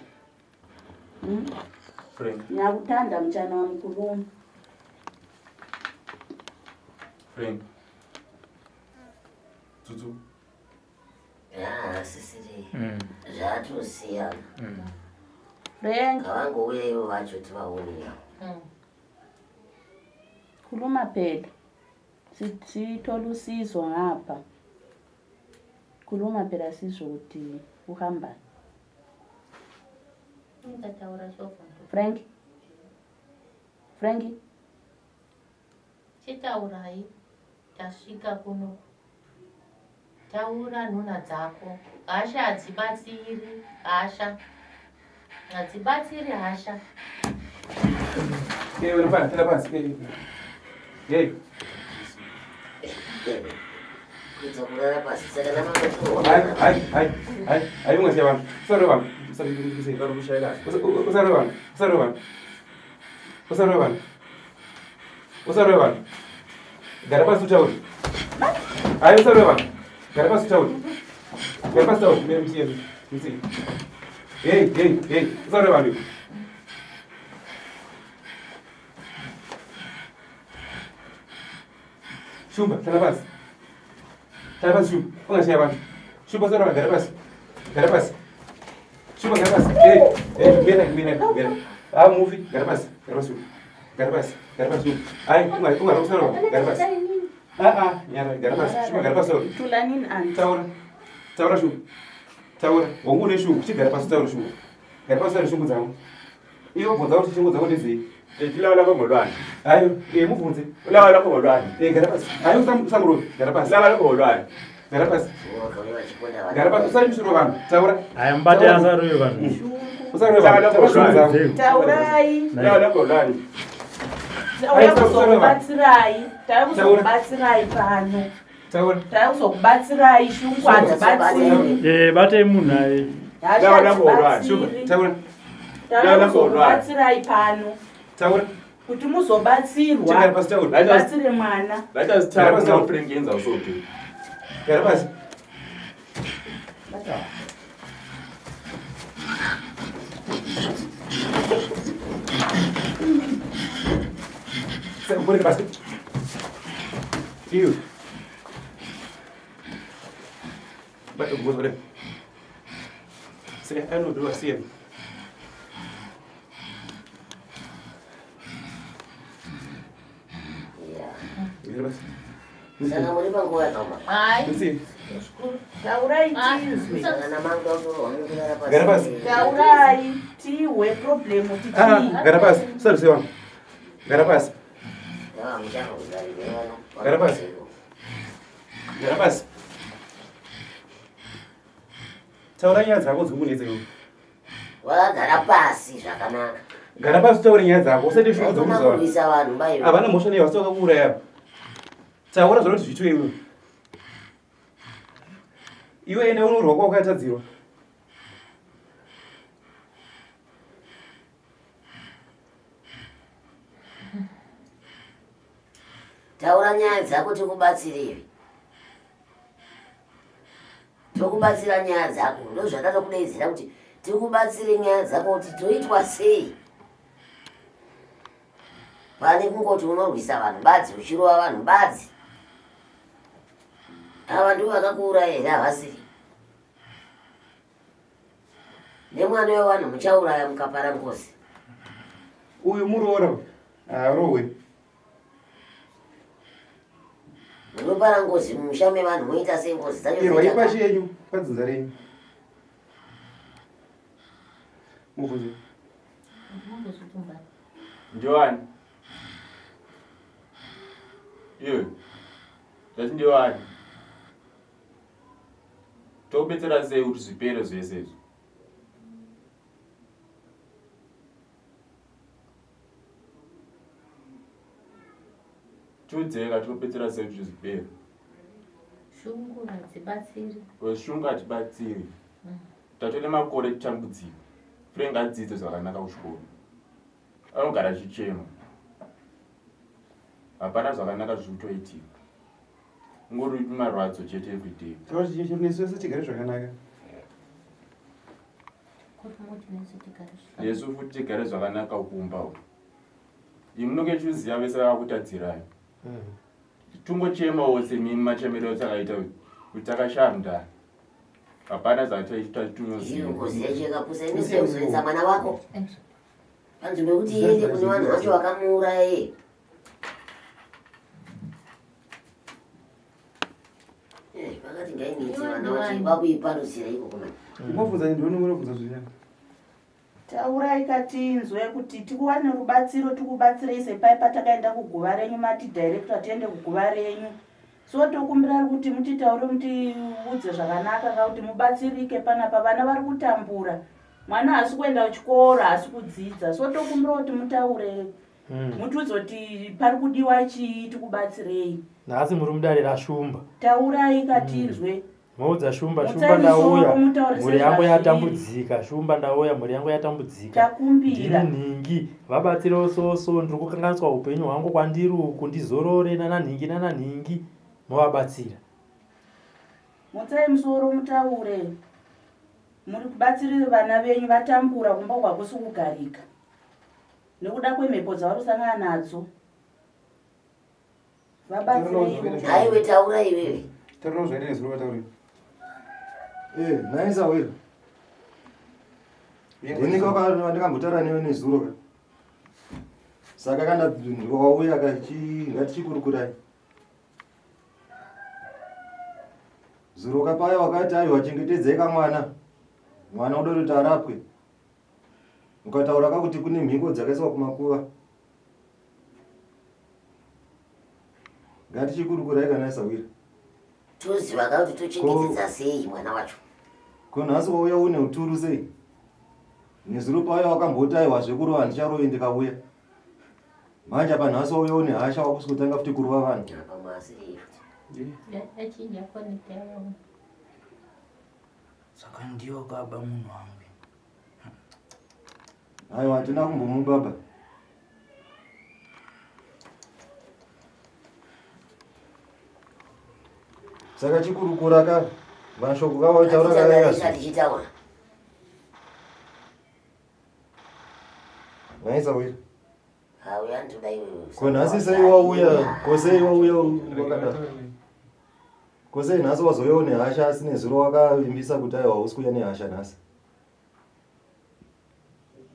Frank.
Ngiyakuthanda mtshana wami khuluma.
Frank. Tsutsu.
Ya, sisiri. Zvatosiyana.
Frank,
Ngavangouya ivo vacho tivaone ivo.
khuluma phela. Sithola usizo ngapha. Khuluma phela sizwe ukuthi uhambani.
Ngataura zvovhunduka.
Frank. Frank,
Chitaurai tasvika kuno. Taura nhuna dzako. Hasha hadzibatsiri. Hasha. Hadzibatsiri hasha.
Hey, wena mfana, hlala phansi. Hey. Hey.
Kuita kurara pasi saka namamatorwa.
Hayi, hayi, hayi. Hayi, hayi ungasiya vanhu. Usarove vanhu.
Vari kushaika.
Usarove vanhu. Usarove vanhu. Usarove vanhu. Usarove vanhu. Gara pasi utaure. Hayi usarove vanhu. Gara pasi utaure. Gara pasi utaure. Mire musiye. Musiye. Hey, hey, hey. Usarove vanhu. Shumba, hlala pasi. Hlala pasi Shumba. Ungashiya vanhu. Shumba usarove vanhu. Gara pasi. Gara pasi. Shumba gara pasi. Hey, hey, mira, mira, mira. Ah, mufi. Gara pasi. Gara pasi. Shumba. Gara pasi. Gara pasi Shumba. Hayi, unga unga usarove vanhu. Gara pasi. Ah ah, nyara, gara pasi. Shumba gara pasi.
thulanini anti.
Taura. Taura Shumba. Taura. Wangu une shungu, chigara pasi taura shungu. Gara pasi taura shungu dzangu. Iwe bvunza kuti shungu dzako ndedzei.
Tilawa lakho ngolwani.
Hayi, eh mubvunze.
Ulawa lakho ngolwani.
Eh gara pasi. Hayi usamurove. Gara pasi.
Ulawa lakho ngolwani.
Gara pasi.
Vakauya vachiponda
Gara pasi
vanhu.
usanyushiro vanhu. Taura.
Haya mubate asarove vanhu.
Usarove vanhu. Taura shungu dzako.
Taurai.
Ulawa lakho ngolwani.
Tauya kuzokubatsirai. Tauya kuzokubatsirai pano.
Taura.
Tauya kuzokubatsirai shungu hadzibatsiri.
Eh, batei munhu aye.
Hasha
Taura ngolwani.
Shumba,
hadzibatsiri.
taura.
Tauya kuzokubatsirai pano.
Taura.
Kuti muzobatsirwa. Batsire mwana.
Let us tell now Frank enza so do.
Gara pasi. Put it pasi. You. But it was whatever. Say, I know, do I see him?
Saka muri panguva yakaoma.
Hayi.
Taurai tizwe.
Saka namangu autorohwa
Gara pasi.
Taurai tihwe problem
Ah,
tichii.
gara pasi. Usaruse wangu. Gara pasi. Gara pasi. Gara pasi. Taura nyaya dzako dzikukunetsa iwe.
Wakagara pasi zvakanaka.
Gara pasi utaure nyaya dzako. Usaite shungu
Haikona
dzokurwisa vanhu.
kurwisa vanhu baiwe.
Havana mhosva newe vasati vakakuuraya. Taura zvaunoti zviitwe iwe. Iwe enda unorwa kwawakatadzirwa.
Taura nyaya dzako tikubatsire. Tokubatsira nyaya dzako. Ndozvatatokudaidzira kuti tikubatsire nyaya dzako kuti toitwa sei. Pane kungoti unorwisa vanhu badzi uchirova vanhu badzi. Ava ndivo vakakuuraya here havasiri? Nemwana wevanhu muchauraya mukapara ngozi.
Uyu muroora uyu. Haarohwe.
Munopara ngozi mumusha mevanhu moita sei ngozi dzacho
Irwai
dzoita
pashi yenyu padzinza renyu. Mubvunze.
Ndiwani? Iwe. Ndati ndiwani? Tobetsera sei kuti zvipere zvese izvi? Tiudzeka tobetsera sei kuti zvipere?
Shungu hadzibatsiri.
Shungu hadzibatsiri. Tatone makore ekutambudzika. Frank adzidze zvakanaka kuchikoro. Anogara achichema. Hapana zvakanaka zviri kutoitika. Ungori marwadzo chete everyday.
Taura chii nesu tese tigare zvakanaka.
Kuti muti nesu tigare zvakanaka.
Nesu futi tigare zvakanaka kumba uku. Imi munenge chiziva vese vakakutadzirai. Tungochemawo semimi machemero atakaita kuti takashaya mundani. Hapana zvataita
Iyo ngozi yacho yakapusa inosiya kuzoedza mwana wako. Panzvimbo yekuti iende kune vanhu vacho vakamuuraya iye. Eh, vakati ngainitse vana vacho vakuiparutsira ikoko mani.
Unobvunza ndiwe unobvunza zvinyaya.
Taurai katinzwe kuti tikuwane rubatsiro tikubatsirei sepai patakaenda kuguva renyu mati director tiende kuguva renyu. So tokumbira kuti mutitaure mutiudze zvakanaka ka kuti mubatsirike panapa vana vari kutambura. Mwana haasi kuenda kuchikoro haasi kudzidza. So tokumbira kuti mutaure mutiudze kuti pari kudiwa chii tikubatsirei.
Nhasi muri mudare raShumba.
Taurai katinzwe.
Moudza Shumba,
Mutsai
Shumba ndauya,
musoro, mutaure
mhuri yangu
sezvazviri.
yatambudzika, Shumba ndauya, mhuri yangu yatambudzika.
Takumbira.
Ndini nhingi, vabatsirewo soso, ndiri kukanganiswa upenyu hwangu kwandiri uku, ndizorore nana nhingi nana nhingi, movabatsira.
Mutsai musoro mutaure. Muri kubatsirira vana venyu vatambura kumba kwakusi kugarika. Nekuda kwemhepo dzavari kusangana nadzo. Vabatsireiwo.
Haiwe taura iwewe.
Taura zvaita nezuro vataure.
Eh, naisa wewe. Ndini ndikambotaura newe nezuro ka. Saka kana wauya kachi ngatichikurukurai. Zuro kapaya wakati aiwa chengetedzai kamwana. Mwana uda kuti arapwe. Ukataura kakuti kune mhiko dzakaiswa kumakuva. Ngatichikurukurai kana isawira.
Toziva ka kuti tochengetedza sei mwana wacho.
Ko nhasi wauya une uturu sei? Nezuro pauya wakamboti aiwa zvekurova handicharovi ndikauya. Manje apa nhasi wauya une hasha wakusi kutanga futi kurova vanhu.
Apa maasiri futi.
Yachinja connect yavo.
Saka ndiyo kaba munhu wangu.
Aiwa, hatina kumbomubaba. Saka chikurukura ka mashoko kawaitaura
Ngatitandarika tichitaura.
Naisa wira.
Hauya ndoda iwewe.
Ko nhasi sei wauya? Ko sei wauya wakadaro? Ko sei nhasi wazouyawo nehasha asi nezuro wakavimbisa kuti aiwa hausi kuuya nehasha nhasi?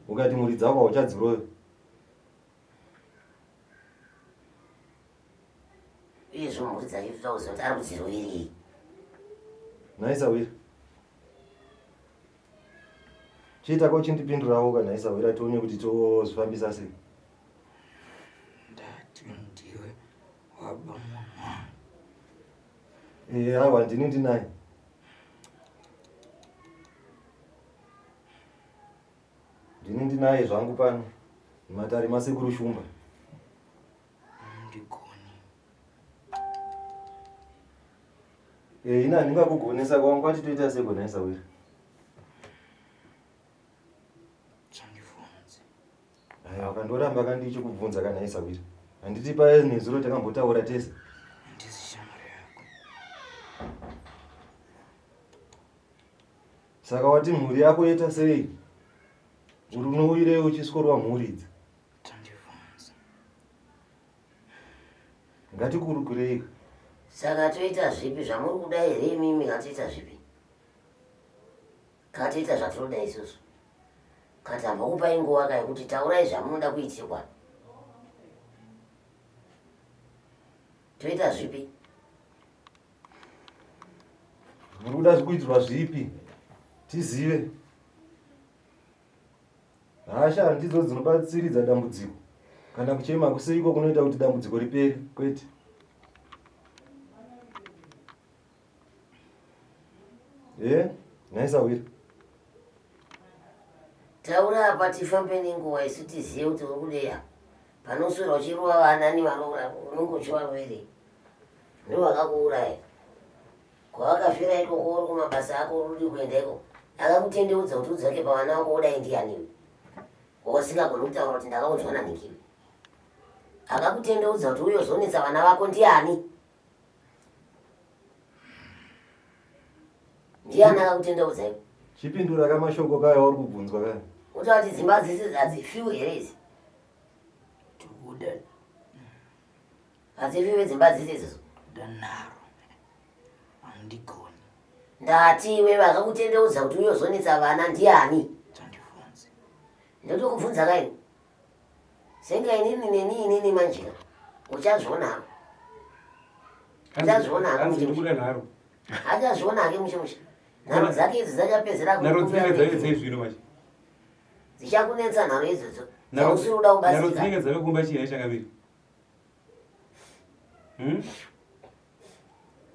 Ukati mhuri dzako hauchadzirove.
Uyezve mhuri dzake toda kuziva kuti ari kudziroverei.
Nhai Sahwira. Chiita ko chindipindurawo ka nhai Sahwira tione kuti tozvifambisa sei.
Ndati ndiwe waba munhu wangu.
Eh, aiwa ndini ndinaye. Ndini ndinaye zvangu pano. Matare masekuru Shumba.
Handigoni.
Eh, ina ndingakugonesa kwangu kwati toita seko nhai Sahwira.
Chandibvunze.
Aiwa kandoramba kandichikubvunza kana nhai Sahwira. Handiti paye nezuro takambotaura tese.
Handisi shamwari yako.
Saka wati mhuri yako yoita sei? Uri unouyirei uchiskorwa mhuri idzi?
Chandibvunze.
Ngatikurukurei.
Saka toita zvipi zvamuri kuda here imimi ngatoita zvipi? Katoita zvatinoda isusu. Kati hambokupai nguva ka yekuti taurai zvamunoda kuitirwa. Toita zvipi?
Muri kuda zvikuitirwa zvipi? Tizive. Hasha ndidzo dzinobatsiridza dambudziko. Kana kuchema kuseiko kunoita kuti dambudziko ripere, kwete. Eh, nhai sahwira.
Taura apa tifambe nenguva isu tizive kuti uri kudei apa. Panoswera uchirova vana nevaroora unenge uchivaroverei? Ndovakakuuraya. Kwawakafira ikoko uri kumabasa ako uri kudii kuenda ikoko? Akakutendeudza kuti udzoke pavana vako wodai ndiyani iwe? Wasingagoni kutaura kuti ndakaudzwa nanhingi iwe. Akakutendeudza kuti uye uzonetsa vana vako ndiyani? Ndiyani akakutendeudza iwe?
Chipindura ka mashoko kaya uri kubvunzwa kaya.
Utaura kuti dzimba dzese hadzifiwi here idzi?
Tikuda
Hadzifiwi dzimba dzese idzodzo.
Danaro. Handigoni.
Ndati iwe vakakutendeudza kuti uye uzonetsa vana ndiyani?
Chandibvunze.
Ndotokubvunza kaini. Senge inini neni inini manjika. Uchazviona hako. Uchazviona hako.
Hanzi ndikuda nharo.
Achazviona hake mushe mushe. Nharo dzake idzi dzachapedzera
Nharo dzinenge dzave dzei zvino manje?
Dzichakunetsa nharo idzodzo. Dzausiri kuda kubatsirika.
Nharo dzinenge dzave kumba chii nhai changamire? Hmm?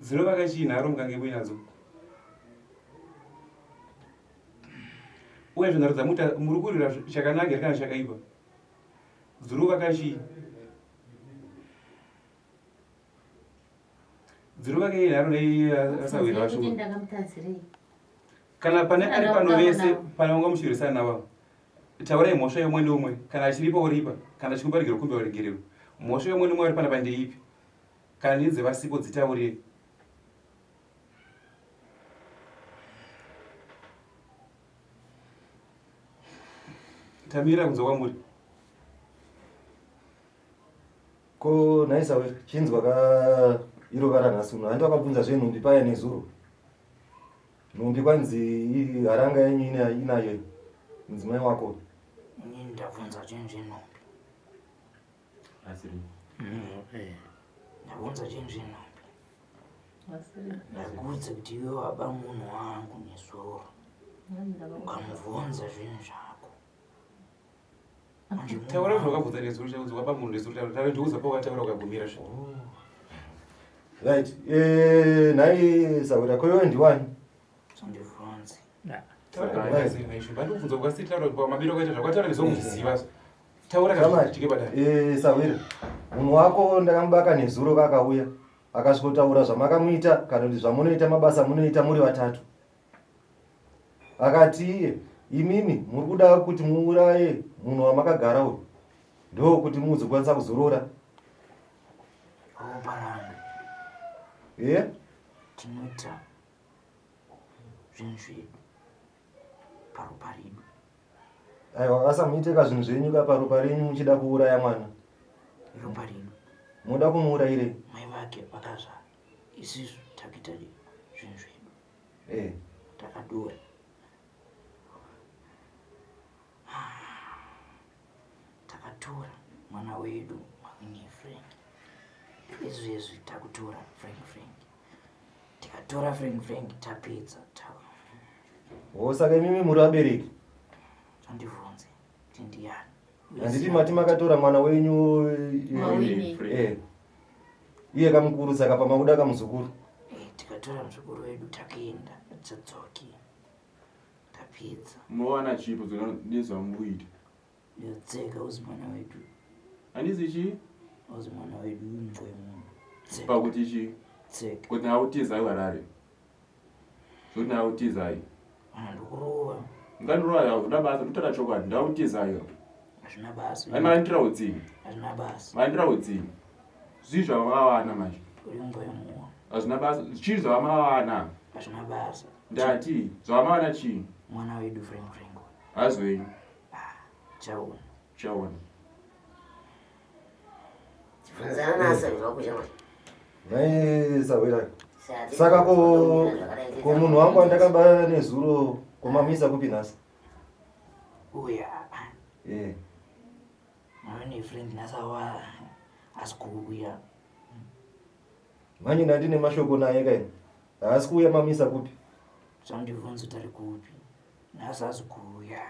Dzinovaka chii nharo mukange muinadzo? Uyezve nharo dzamuita muri kurwira chakanaka here kana chakaipa? Dzinovaka chii? Dzinovaka chii nharo nei asahwira
Kuti
vashuwa?
ndakamutadzirei.
Kana pane ari pano vese pane wanga muchirwisana navo taurai mhosva yeumwe neumwe kana achiripa oripa kana achikumba ruregerero kumbira ruregerero mhosva yeumwe neumwe ari panapa ndeipi kana nedze vasipo dzitaurei tamira kunzwa kwamuri
Ko nhai Sawira, chinzwa ka iro vara nhasi uno. Handi wakabvunza zvenhumbi paya nezuro. Nhumbi kwanzi haranga yenyu inayo mudzimai wako.
Inini ndabvunza chinhu chenhumbi.
Asiri.
Eh.
Ndabvunza chinhu chenhumbi. Ndakuudza kuti iwe waba munhu wangu nezuro. Ukamubvunza zvinhu zvako.
Taura zvawakabvunza nezuro chakunzi waba munhu nezuro taura taura ndiuza pawataura ukagumira zve.
Right. Eh, nhai Sawira, ko iwe ndiwani?
Sandibvunze.
Taura ukasiti taura pamabiro akaita zvakataura nezvokuzviziva. Taura
Shamwari,
kana tike padare.
Eh, Sawira. Munhu wako ndakamubaka nezuro kakauya. Akasvikotaura zvamakamuita kana kuti zvamunoita mabasa munoita muri vatatu. Akati iye, imimi muri kuda kuti muuraye munhu wamakagara uyu ndokuti muzokwanisa kuzorora
Ropa rangu.
Eh?
Tinoita zvinhu zvedu paropa redu.
Aiwa asamuite ka zvinhu zvenyu ka paropa renyu muchida kuuraya mwana.
Ropa redu.
Munoda kumuurayirei?
Mai vake vakazvara. Isusu takuita zvinhu zvedu.
Eh.
Takadura. Takatora mwana wedu Mawini Frank. Izvezvi takutora Frank Frank. Tikatora Frank Frank tapedza.
Oh, saka imimi muri vabereki?
Tandibvunze kuti ndiyani.
Handiti mati makatora mwana wenyu
Mawini.
eh. Iye kamukuru saka pamakuda kamuzukuru.
Eh, tikatora muzukuru wedu takuenda tadzoki. Tapedza.
Munowana chipo nezvamukuita.
Yotseka uzi mwana wedu.
Handizi chii?
Uzi mwana wedu imbwa yemunhu. Tseka.
Pakuti chii?
Tseka.
Kuti nautizai Harare. Zvoti nautizai.
Mwana ndikurova.
Ngandirova hazvina basa nditaura chokwadi ndautizai.
Hazvina basa.
Ai maindira utsinye.
Hazvina basa.
Maindira utsinye. Zvii zvamakawana manje?
Uri mbwa yemunhu.
Hazvina basa. Chii zvamakawana?
Hazvina basa.
Ndati zvamakawana chii?
Mwana wedu Frank Frank.
Hazwenyu.
Chaona.
Chaona.
Bvunzana naasabira wako shamwari.
Nhai sahwira. Saka ko ko munhu wangu andakamba nezuro komamisa kupi nhasi?
Uya.
Eh.
Mwana friend nhasi awa asi kuuya.
Manje ndandine mashoko naye kaini. Haasi kuuya mamisa kupi?
Zvandibvunza tari kupi? Nhasi haasi kuuya.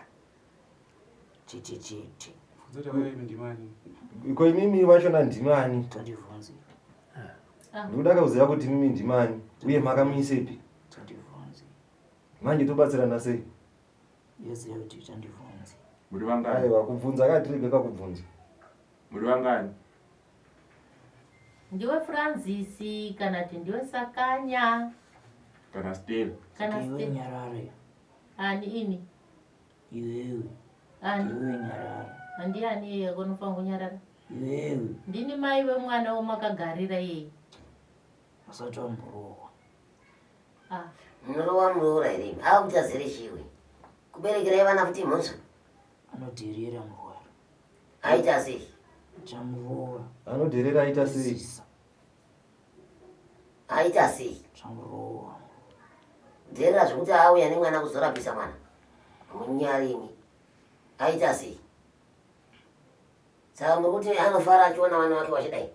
Chete chete.
Ko imimi vachona ndimani?
Tandibvunze.
Ndikuda kuziva kuti imimi ndimani uye makamuisepi?
Tandibvunze.
Manje tobatsirana sei?
Yoziva kuti tandibvunze.
Muri vangani?
Aiwa kubvunza akatirege kakubvunza.
Muri vangani?
Ndiwe Francis kana kuti ndiwe Sakanya
Kana Stella.
kana
Iwe
Stella.
nyarare.
Ani ini?
Iwewe.
Ani?
Iwe nyarara.
Andiani iye unofanira kunyarara?
Iwewe.
Ndini mai vemwana wamakagarira iyeye.
Usati wamborohwa.
Ah.
Munorova muroora here? Akuti azere chiwe. Kuberekerai vana futi mhosva.
Anodherera murwara.
Aita sei?
Chamurova.
Anodherera aita sei?
Aita sei?
Chamurova.
Dherera zvekuti auya nemwana kuzorapisa mwana. Munyari imi. Aita sei? Saka muri kuti anofara achiona vana vake vachidai.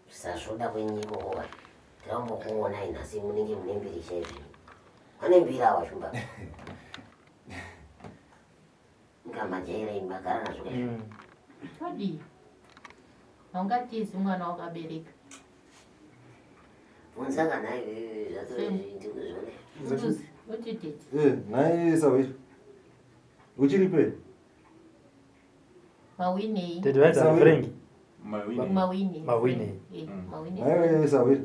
Zvisazvoda kwenyiko kova. Tirambokuonai nhasi munenge mune mbiri chaizvo. Vane mbiri ava shumba. Ngamajaira imi magara nazvo kaizvo.
Todii? Haungatizi mwana wakabereka.
Bvunza kana iwewe zvatozvindikuzviona.
Utuzi, utitete.
Eh, nhai sahwira. Uchiripe?
Mawinei.
Tete vaita Frank.
Mawini.
Mawini.
Mawini.
Eh, Mawini.
Nhai sahwira.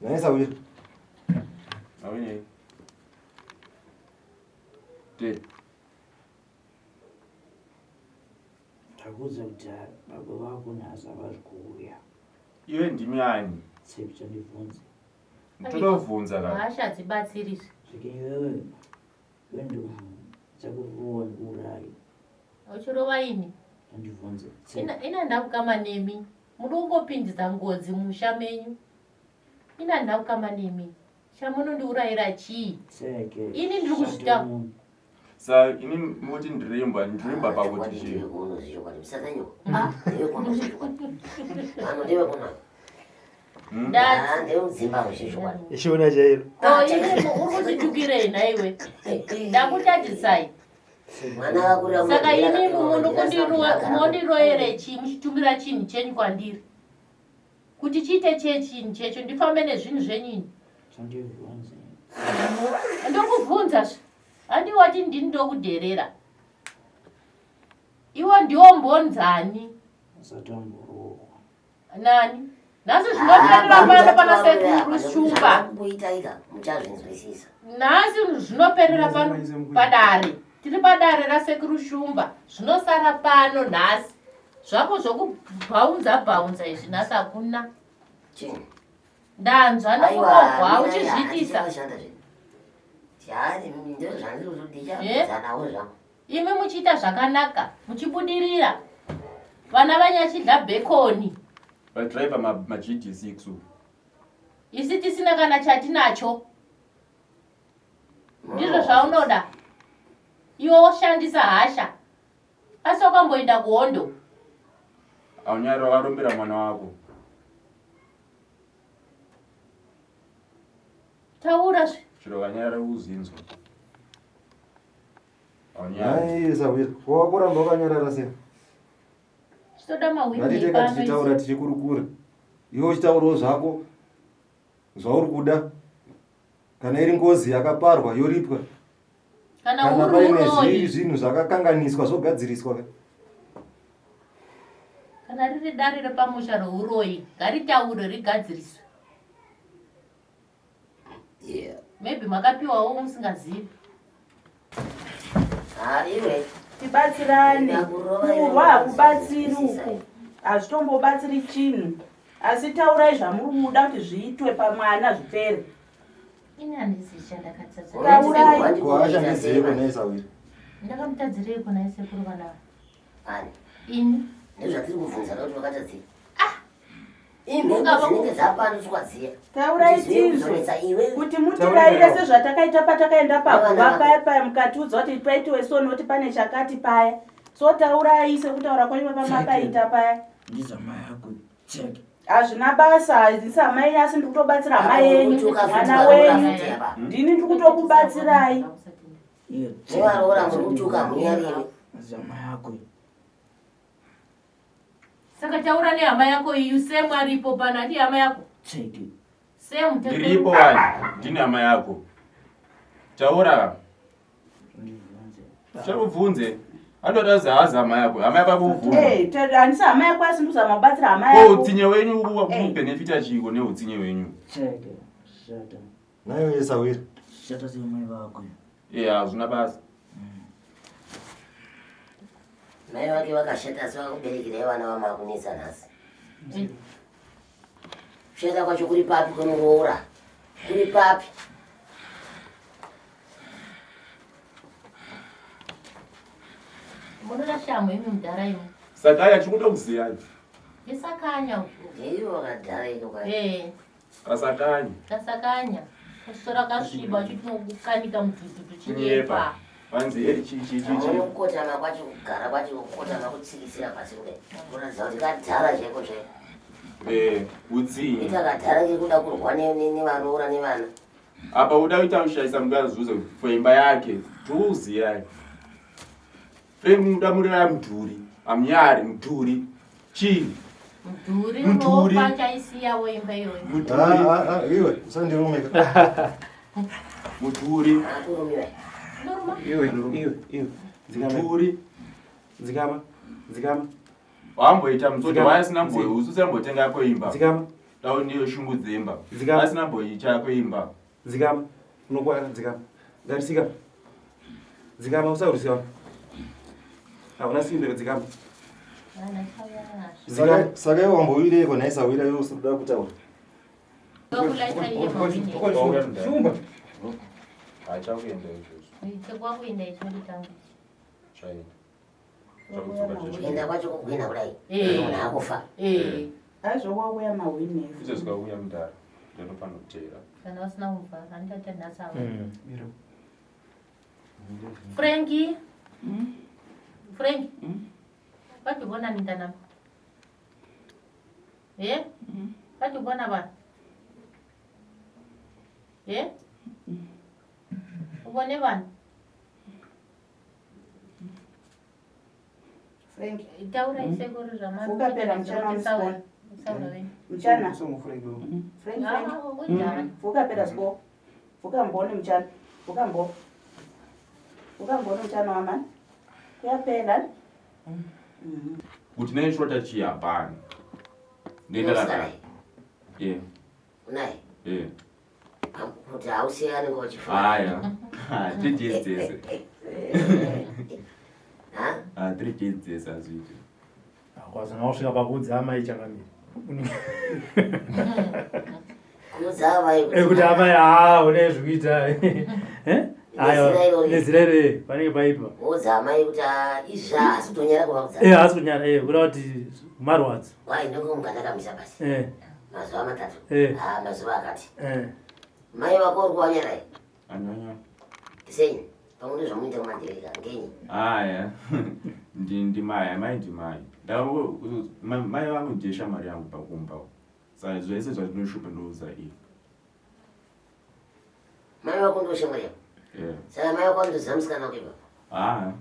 Nhai sahwira.
Mawini. Te.
Ndakuudza kuti baba vako nhasi havazi kuuya.
Iwe ndimi ani?
Tseki chandibvunze.
Ndinobvunza ka.
Hasha hadzibatsirizve.
Svike iwewe. Iwe ndichakurova ndikuuraye.
Uchirova ini?
Chandibvunze.
Ina ina ndakukama nemi. Muri kungopindidza ngozi musha menyu. Ina ndakukama nemi. Chamunondiurayira chii?
Tseke.
Ini ndiri kuzvita.
Sa ini muti ndirimbwa, ndirimbwa pakuti chii?
Chokwadi musatanyoko. Ndiwe kuno chokwadi. Vanhu ndiwe kuno.
Ndati.
Ndiwe mudzimba wezvo chokwadi.
Ishona chairo.
Ko imi uri kutitukirei nhaiwe? Ndakutadzisai.
Mwana akakurira
Saka
mumabhera
imi
akapiwa
munondiroyere chii muchitumira chinhu chenyu kwandiri? Kuti chiite chee chinhu checho ndifambe nezvinhu zvenyu ini.
Chandibvunze.
Ndokubvunza zve. Handi wati ndini ndokudherera. Iwo ndiwo mbonzani
Usati wamborohwa.
nani? Nhasi zvinoperera pano pana sekuru Shumba.
Kuitaika muchazvinzwisisa.
Nhasi zvinoperera pano padare. Tiri padare rasekuru Shumba. Zvinosara pano nhasi. Zvako zvokubhaunza bhaunza izvi nhasi hakuna. Ndanzwa nokurohwa uchizviitisa. Imi muchiita zvakanaka muchibudirira vana vanyachidla bhekoni.
Vadriver maGD6 uku.
Isi tisina kana chatinacho. Ndizvo zvaunoda. Iwe woshandisa hasha. Asi wakamboenda kuhondo.
Aunyari wakarombera mwana wako.
Taura zve.
Chero kanyara uzinzwa.
Nhai sahwira, wakuramba wakanyarara sei?
Chitoda mahwindi
Ngatiteka
pano
tichitaura tichikurukura. Iwe uchitaurawo zvako zvauri kuda. Kana iri ngozi yakaparwa yoripwa.
Kana
Kana
uri
paine
uroyi.
zvinhu zvakakanganiswa zvogadziriswa.
Kana riri dare repamusha rouroyi ngaritaure rigadziriswe.
Yeah.
Maybe makapiwawo musingazivi.
Ah, iwe.
Tibatsirane. Kurwa hakubatsiri uku. Hazvitombobatsiri chinhu. Asi taurai zvamuri kuda kuti zviitwe pamwana zvipere.
Ini handisi chandakatadza.
Taurai.
Ko achandizive nhai sahwira.
Ndakamutadzireiko nhai sekuru vana ava?
Ani?
Ini.
Ndozvatiri kubvunza kuti wakatadzei. Ah! Imhepo dzinenge dzapandutswa dziya.
Taurai tinzwe kuti mutiraire sezvatakaita patakaenda paguva paya paya mukatiudza kuti paitiwe so noti pane chakati paya. So taurai sekutaura kwenyu pamakaita paya.
Ndizamai yako check.
Hazvina basa hazisi hama yenyu asi ndiri kutobatsira hama yenyu mwana wenyu ndini ndiri kutokubatsirai.
Nevaroora muri kutuka munyarimi.
Zama yako.
Saka taura nehama yako iyu Sam aripo pano handi hama yako.
Check.
Sam
Ndiripo wani, ndini hama yako. Taura. Chakubvunze. Anoda zahazi hama yako. Hama yako akubvunza.
Eh, handisi hama yako asi ndikuzama kubatsira hama
Ko
yako.
utsinye wenyu ubenefita chiiko neutsinye wenyu?
Check. Shata.
Nayo yesahwira.
Shata semai vako.
Eh, hazvina basa.
Mai vake vakashata asi vakakuberekerai vana vamakunetsa nhasi. Kushata kwacho kuri papi kwemuroora? Kuri papi?
Munoda shamhu imi mudhara imi.
Sakanya chikuda kuziya.
Ndisakanya uyu.
Ndiyo wakadhara ino kwai.
Eh.
Kasakanya.
Kasakanya. Kusora kasviba uchitinokukanika mudhudhudhu
Chinyepa.
chinyepa.
Vanzi eh chi chi chi chi.
Kukotama kwacho kugara kwacho kukotama kutsikitsira pasi kudai. Kuratidza kuti kadhara chaiko chaiko.
Eh, utsinye.
Ita kadhara kekuda kurwa nevaroora nevana.
Apa uda kuita kushaisa mukadzi zuze for imba yake. Tuzi yake. Frank muda mudhuri. Amunyari mudhuri. Chii?
Mudhuri
Mudhuri.
unofa chaisiyawo imba iyoyo.
Mudhuri.
Ah, ah, iwe usandirume.
Mudhuri.
Akurumiwa.
Unoruma?
Iwe, iwe, iwe. Dzikama.
Mudhuri.
Dzikama. Dzikama.
Wamboita musoja
Dzikama.
waya asina mboyi usina mbotenga yako imba.
Dzikama.
Dau ndiyo shungu dzemba.
Dzikama.
Asina mboicha yako imba.
Dzikama. Unokwara dzikama. Garisika. Dzikama usarwisika. Hauna simbe dzikama.
Vana chauya nazvo.
Dzikama.
Saka iwe wambowireiko nhai sahwira iwe usikuda kutaura.
Vakulaita iye mawini.
Shumba.
Hachakuenda izvozvo.
Chekwakuenda icho kutanga.
Chaenda. Chakudzoka chacho.
Kuenda kwacho kugwina kudai.
Eh.
Munhu akufa.
Eh.
Aizvowauya mahwini.
Izvo zvikauya mudhara. Ndinofanira kuteera.
Kana usina kuvhara handichaita nhasi avo. Frankie. Frankie. Kade ubonani mntanami? Eh? Kade ubona bani? Eh? Ubone bani?
Frank.
Taura isekuru zvama.
Vuka phela mchana wamsikolo.
Saura wenyu.
Mchana.
Songo Frank.
Frank, Frank.
Ah, kunjani?
Vuka phela sikolo. Vuka mbone mchana. Vuka mbo. Vuka mbone mchana wamani. Kuyaphela.
Kuti neshota chii hapana. Ndoenda
Unosarai.
kana. Yeah.
Unaye?
Yeah.
Kuti hausi anenge uchifara.
Aya. Ah, 3 days dzese.
Ha?
Ah, 3 days dzese hazviiti.
Kwazona kusvika pakuudza amai changamire.
Kuudza amai kuti.
Eh, kuti amai haa une zvikuita. Eh? Aiwa, nezira iro panenge paipa.
Kuudza amai kuti ah, izvi haasi kutonyara kuvaudza.
Eh, haasi kunyara eh, kureva kuti marwadzo.
Wai ndokunga ndakamisa basi.
Eh.
Mazuva matatu.
Eh.
Ah, mazuva akati.
Eh.
Mai vako uri kuvanyarai?
Anyanya.
Sei? Pamwe ndozvamunoita kumandirika ngenyi?
Aya. Ndi ndimai, amai ndimai. Ndawo mai vangu ndiye shamwari yangu pakumba. Saka zvese zvatinoshupa ndouza iye.
Mai vako ndiwo shamwari yako?
Yeah.
Saka mai vako vanotoziva musikana wako ipapo?
Ah.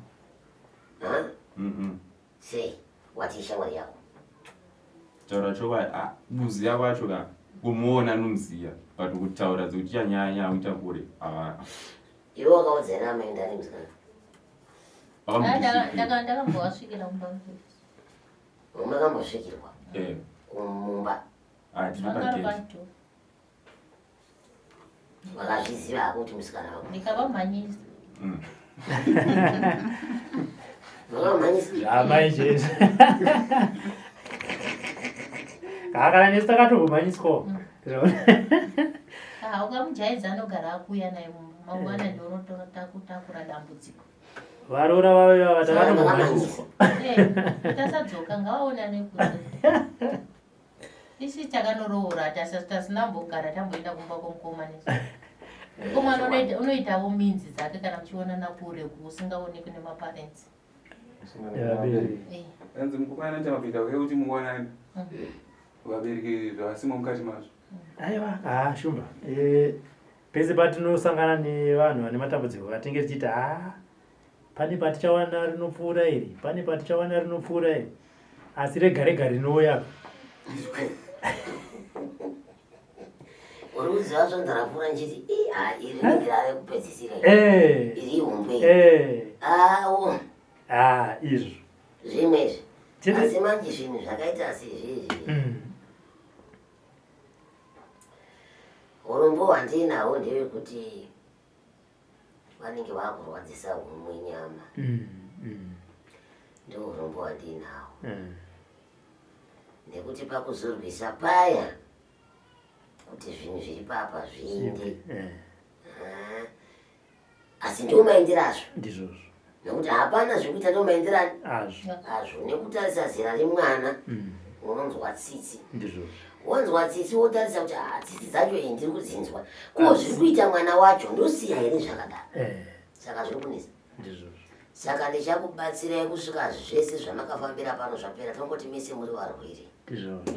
Ha?
Mm.
Sei? Wati ishamwari yako.
Taura chokwadi, ah, kuziya kwacho ka kumuona nomuziya but kutaura dzekuti chanyanya kuita kure ah.
Iwe wakaudza here amai ndani musikana?
Ndakambovasvikira mumba.
Makambosvikirwa?
Eh.
Kumumba.
Ah, tiri pagate.
Wakazviziva hako kuti musikana wako.
Ndikavamhanyisa.
Vakamhanyisa?
Zvamai chete. Kana nesu takatombomhanyiswawo.
Ah, ukamujaidza anogara akuuya naye mumba. Mangwana ndorotakura dambudziko.
Varoora vavo ivava takatombomhanyiswa.
Eh, tasadzoka ngavaonane kunze. Isi takanoroora tasina mbogara tamboenda kumba kwomukoma nesu. Mukomana unoitawo minzi dzake kana muchionana kure usingaonekwi nemaparents.
Vabereki.
Anzi mukomana anoita mapinda ekuti muwanane. Vabereki zvavasimo mukati mazvo.
Aiwa, ah shumba. Eh, pese patinosangana nevanhu vane matambudziko atinge tichiti ah pane patichawana rinopfuura iri, pane patichawana rinopfuura iri. Asi rega rega rinouya.
Uri kuziva svondo rapfuura ndichiti "Ii, ah, iri rinenge rave kupedzisira iri.
Eh.
Iri ihombe iri.
Eh.
Awo.
Ah, izvo.
Zvimwe izvi.
Chete-
Asi manje zvinhu zvakaita sezvizvi. Urombo hwandinahwo ndewekuti vanenge vakurwadzisa humwe nyama. Ndiwo urombo hwandinahwo. Nekuti pakuzorwisa paya kuti zvinhu zviri papa zviinde. Ah, asi ndiwo maendero azvo.
Ndizvozvo.
Nekuti hapana zvekuita ndiwo maendero
azvo.
Azvo nekutarisa zera remwana unonzwa tsitsi.
Ndizvozvo.
Wanzwa tsitsi wotarisa kuti ah, tsitsi dzacho iyi ndiri kudzinzwa. Ko zviri kuita mwana wacho ndosiya here zvakadaro?
Eh.
Saka zviri kunetsa.
Ndizvozvo.
Saka ndichakubatsirai kusvika zvese zvamakafambira pano zvapera tongoti mese muri varwere.
Ndizvozvo.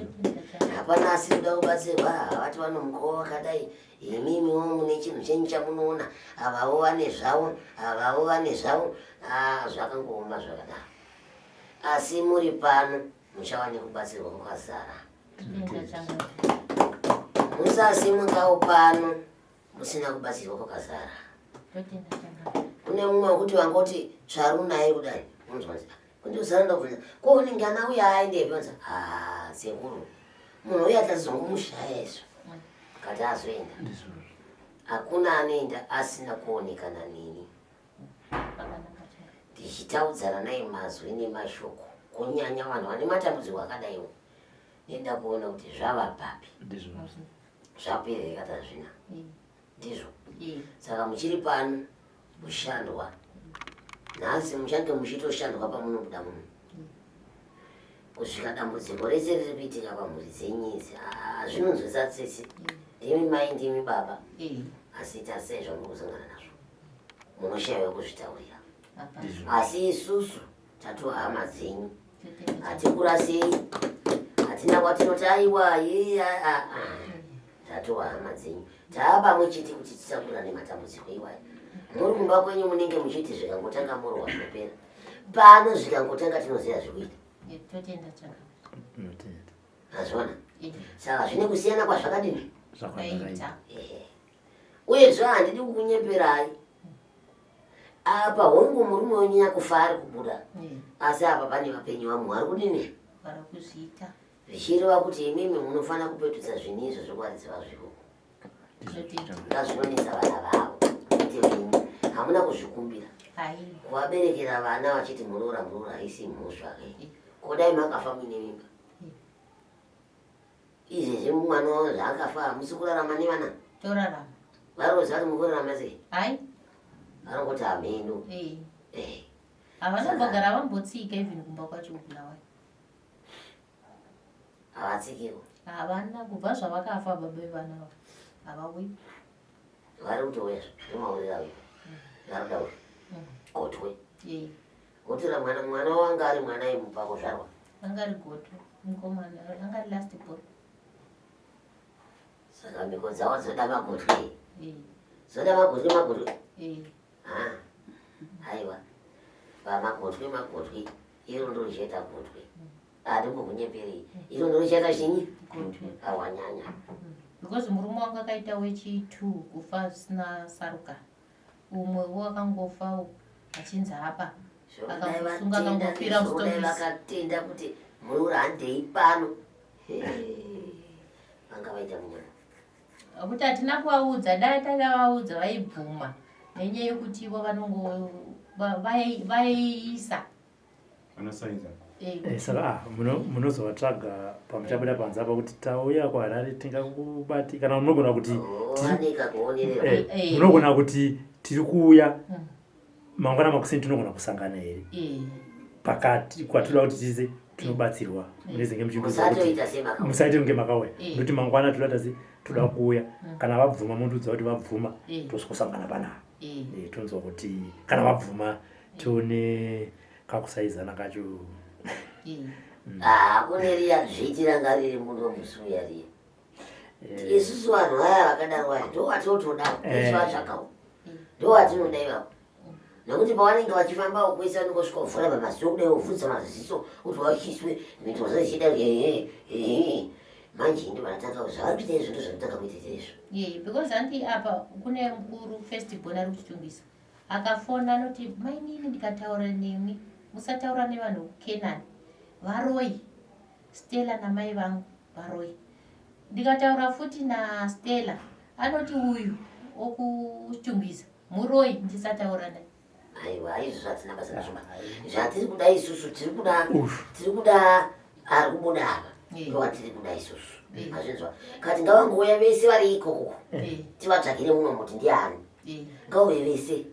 Hapana asiri kuda kubatsirwa, havati vanomukova wakadai, imimiwo mune chinhu chenyu chamunoona, avavo vane zvavo, avavo vane zvavo, ah, zvakangooma zvakadaro. Asi muri pano muchava nekubatsirwa kwakazara. Musasimukawo pano musina kubatsirwa kwakazara. Kune mumwe wekuti vangoti tsvaru naye kudai, unonzwa kunzi, kundozara ndobvunza, ko unenge ana uya aendepi? Unonzi, ah, sekuru, munhu uya tazongomushaya isu. Kati azoenda. Hakuna anoenda asina kuonekana neni. Tichitaudzana naye mazwi nemashoko, kunyanya vanhu vane matambudziko akadaiwo. Ndinoda kuona kuti zvava papi.
Ndizvozvo.
Zvapera here kana zvina. Ndizvo. Saka muchiri pano kushandwa. Nhasi muchange muchitoshandwa pamunobuda muno. Kusvika dambudziko rese riri kuitika pamhuri dzenyu idzi. Ah, zvinonzwisa tsitsi. Ndimi mai ndimi baba. Asi tarisai zvamuri kusangana nazvo. Munoshaiwa kuzvitaurira. Asi isusu tatova hama dzenyu. Hatikurasei. Hatina kwatinoti aiwa ye a a. Tatova hama dzenyu. Taa pamwe chete kuti tisakurane matambudziko iwayo. Muri kumba kwenyu munenge muchiti zvikangotanga morohwa zvinopera. Pano zvikangotanga tinoziva zvekuita.
Totenda chaka.
Tinotenda.
Azviona? Saka zvine kusiyana kwazvakadini?
Zvakadai.
Ehe. Uyezve handidi kukunyeperai. Apa hongu murume wenyu nyakufa ari kubuda. Asi apa pane vapenyu vamwe vari kudini?
Vari kuzviita.
Zvichireva kuti imimi munofanira kupetudza zvinhu izvo zvekuvaridzi vazvo ikoko. Ngazvinonetsa vana vavo kwete venyu. Hamuna kuzvikumbira. Kuvaberekera vana vachiti muroora muroora haisi mhosva ke. Ko dai makafa muine mimba. Izvezvi mwana wavo zvaakafa hamusi kurarama nevana.
Torarama.
Varozi vari mukurarama sei?
Hai.
Vanongoti hameno.
Eh. Eh. Havana kumbogara vambotsika even kumba kwacho kuBulawayo.
Havatsikiwo.
Havana kubva zvavakafa baba vevana ava. Havauyi.
Vari kutouya nemauriro avo. Vari kuda uyu. Gotwe.
Eh.
Votora mwana mwana wanga ari mwana imupa kuzvarwa.
Anga ari gotwe. Mukomana anga ari last born.
Saka mhiko dzavo dzoda magotwe.
Eh.
Dzoda magotwe magotwe.
Eh.
Ah. Aiwa. Vamagotwe magotwe. Iro ndiro richaita gotwe. Handimbokunyeperei. Iro ndiro richaita chinyi?
Gotwe.
Awanyanya.
Because murume wangu akaita wechi 2 kufa zvisina saruka. Umwe wakangofa achinzi apa. Akamusunga akangofira
mustokisi. Vakatenda kuti muroora handei pano. Vanga vaita munyama.
Kuti hatina kuvaudza, dai takavaudza vaibvuma nenyaya yekuti ivo vanongo vaiisa.
Vanosaiza.
Eh, saka ah, munozovatsvaga pamuchabuda panze apa kuti tauya kuHarare tingakubati kana munogona kuti
oh,
eh, munogona kuti tiri kuuya mangwana makuseni tinogona kusangana here pakati kwatinoda kuti tize tinobatsirwa munezenge muchiudza kuti musaite kunge makauya nekuti mangwana toda tasi toda kuuya kana vabvuma mondiudza kuti vabvuma tosvosangana panapa tonzwa kuti kana vabvuma tione kakusaizana kacho.
Ah, kune riya dzviti ranga riri muno musi uya riya. Isusu vanhu vaya vakadaro vaya ndowatinotoda isu vatsvakawo ndowatinoda ivavo nekuti pavanenge vachifamba ukwese vanenge vasvika kuvhura pamaziso kudai wovhunza maziso kuti wachiswe mhinduro zvazichida ehe ehe manje ndo vanatanga zvavari kuita izvo ndozvanotanga kuita izvo.
Yeah, because anti apa kune mukuru first born ari kuchitungisa akafona anoti mainini ndikataura nemi musataura nevanhu vekukenani varoyi Stella namai vangu varoyi ndikataura futi naStella anoti uyu okuchitungwiza muroyi ndisataura naye.
Aiwa izvo zvatina basa nazvo ba. Zvatiri kuda isusu tiri kuda tiri kuda ari kubuda apa ndowatiri kuda isusu. Mazvinzwa? Kati ngavangouya vese vari ikoko. Tivatsvagire mumwe muti ndiani. Ngauye vese.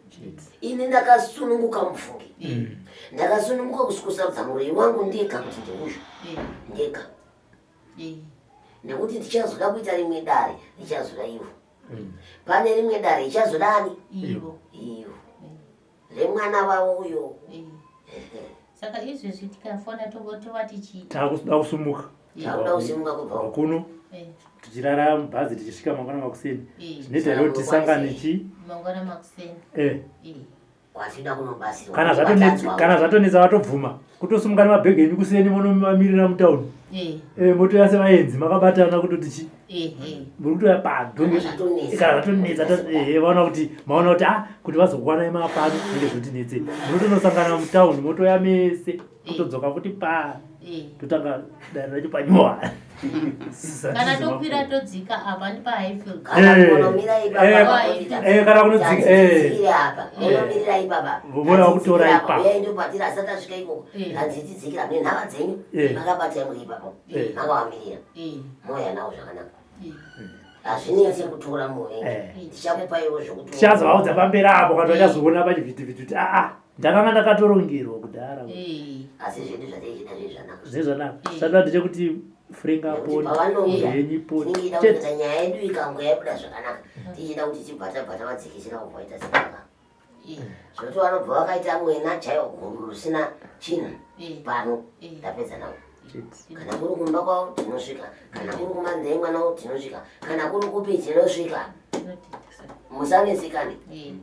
Ini ndakasununguka mufunge. Ndakasununguka kusarudza muroyi wangu ndega kuti ndiuyu. Ndega. Nekuti ndichazoda kuita rimwe dare, ndichazoda ivo. Pane rimwe dare ichazoda ani?
Ivo.
Ivo. Remwana wavo uyo.
Saka izvezvi tikafona tovati chii?
Takuda kusumuka.
Takuda kusimuka kubva
kuno. Tichirara mubhazi tichisvika mangwana makuseni. Zvinoita here kuti tisangane chii?
Mangwana makuseni.
Kwatinoda kunobatsirwa.
Kana zvatonetsa kana zvatonetsa vatobvuma kutosimuka nemabhegi enyu kuseni monomamirira mutauni. Eh motoya sevaenzi makabatana kutoti chi. Muri kutoya padhonge. Kana zvatonetsa ehe vaona kuti maona kuti ah kuti vazokwana mapano zvinenge zvotinetse. Munotonosangana mutauni motoya mese kutodzoka futi pa totanga dare racho panyowa.
Kana tokwira todzika apa ndi pa Highfield.
Kana kunomira ipapa.
Kana kunodzika
apa. Munomirira ipapa.
Vona kutora ipapa.
Uyai ndopatira asati asvika ikoko. Hanzi tidzikira mune nhava dzenyu. Makabata muri ipapo. Makavamirira. Moya nawo zvakanaka. Hazvinetse kutora muvengi. Tichakupaiwo zvekutora.
Tichazovaudza pamberi apo kana vachazoona pachivhitivhiti kuti aa ndakanga ndakatorongerwa kudhara.
Asi zvedu zvataichida zviri zvanaka.
Zviri zvanaka. Chatoda ndechekuti Frank apone.
Pavanouya
Yenyu ipone.
tinenge tichida
Chete.
kuti nyaya yedu ikange yabuda zvakanaka. Tichida kuti tibva tabva tavadzikisira kubva vaita sevakanaka. Zvekuti vanobva vakaita mwena chaiwo guru rusina chinhu pano ndapedza navo. Kana kuri kumba kwavo tinosvika, kana kuri kumanzee mwana wavo tinosvika, kana kuri kupi tinosvika. Musanetsekane,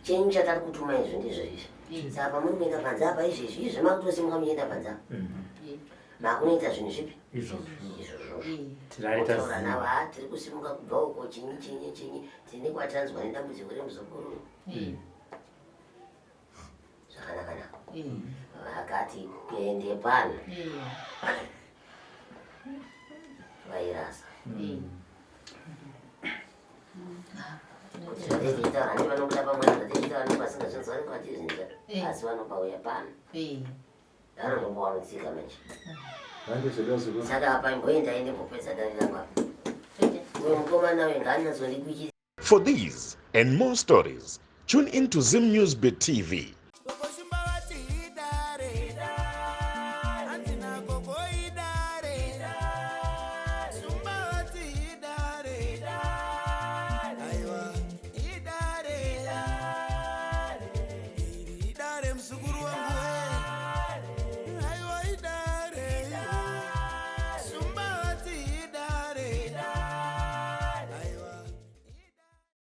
chenyu chatari kutuma izvi ndizvo izvi. Saka pamuri kuenda panze apa izvezvi, izvi makutosimuka muchienda panze apa. Makunoita zvinhu zvipi?
Izvozvo.
Izvozvo.
Tirare taziva.
Motaura navo, ah, tiri kusimuka kubva uko chinyi chinyi chinyi, tine kwatanzwa nedambudziko remuzukuru. Zvakanaka nako. Vakati kuende pano. Vairasa. Kuti zvatichitaura handi vanobuda pamwe zvatichitaura vanenge vasingazvinzwa vanenge vachizvinzwa asi vanopauya pano. Vanongopa vanotsika manje. Saka apa imboenda ende mbopedza dare rangu apa. Uyo mukomana uyo ngaanyatsondikuchiri.
For these and more stories, tune in to Zim News Bit TV.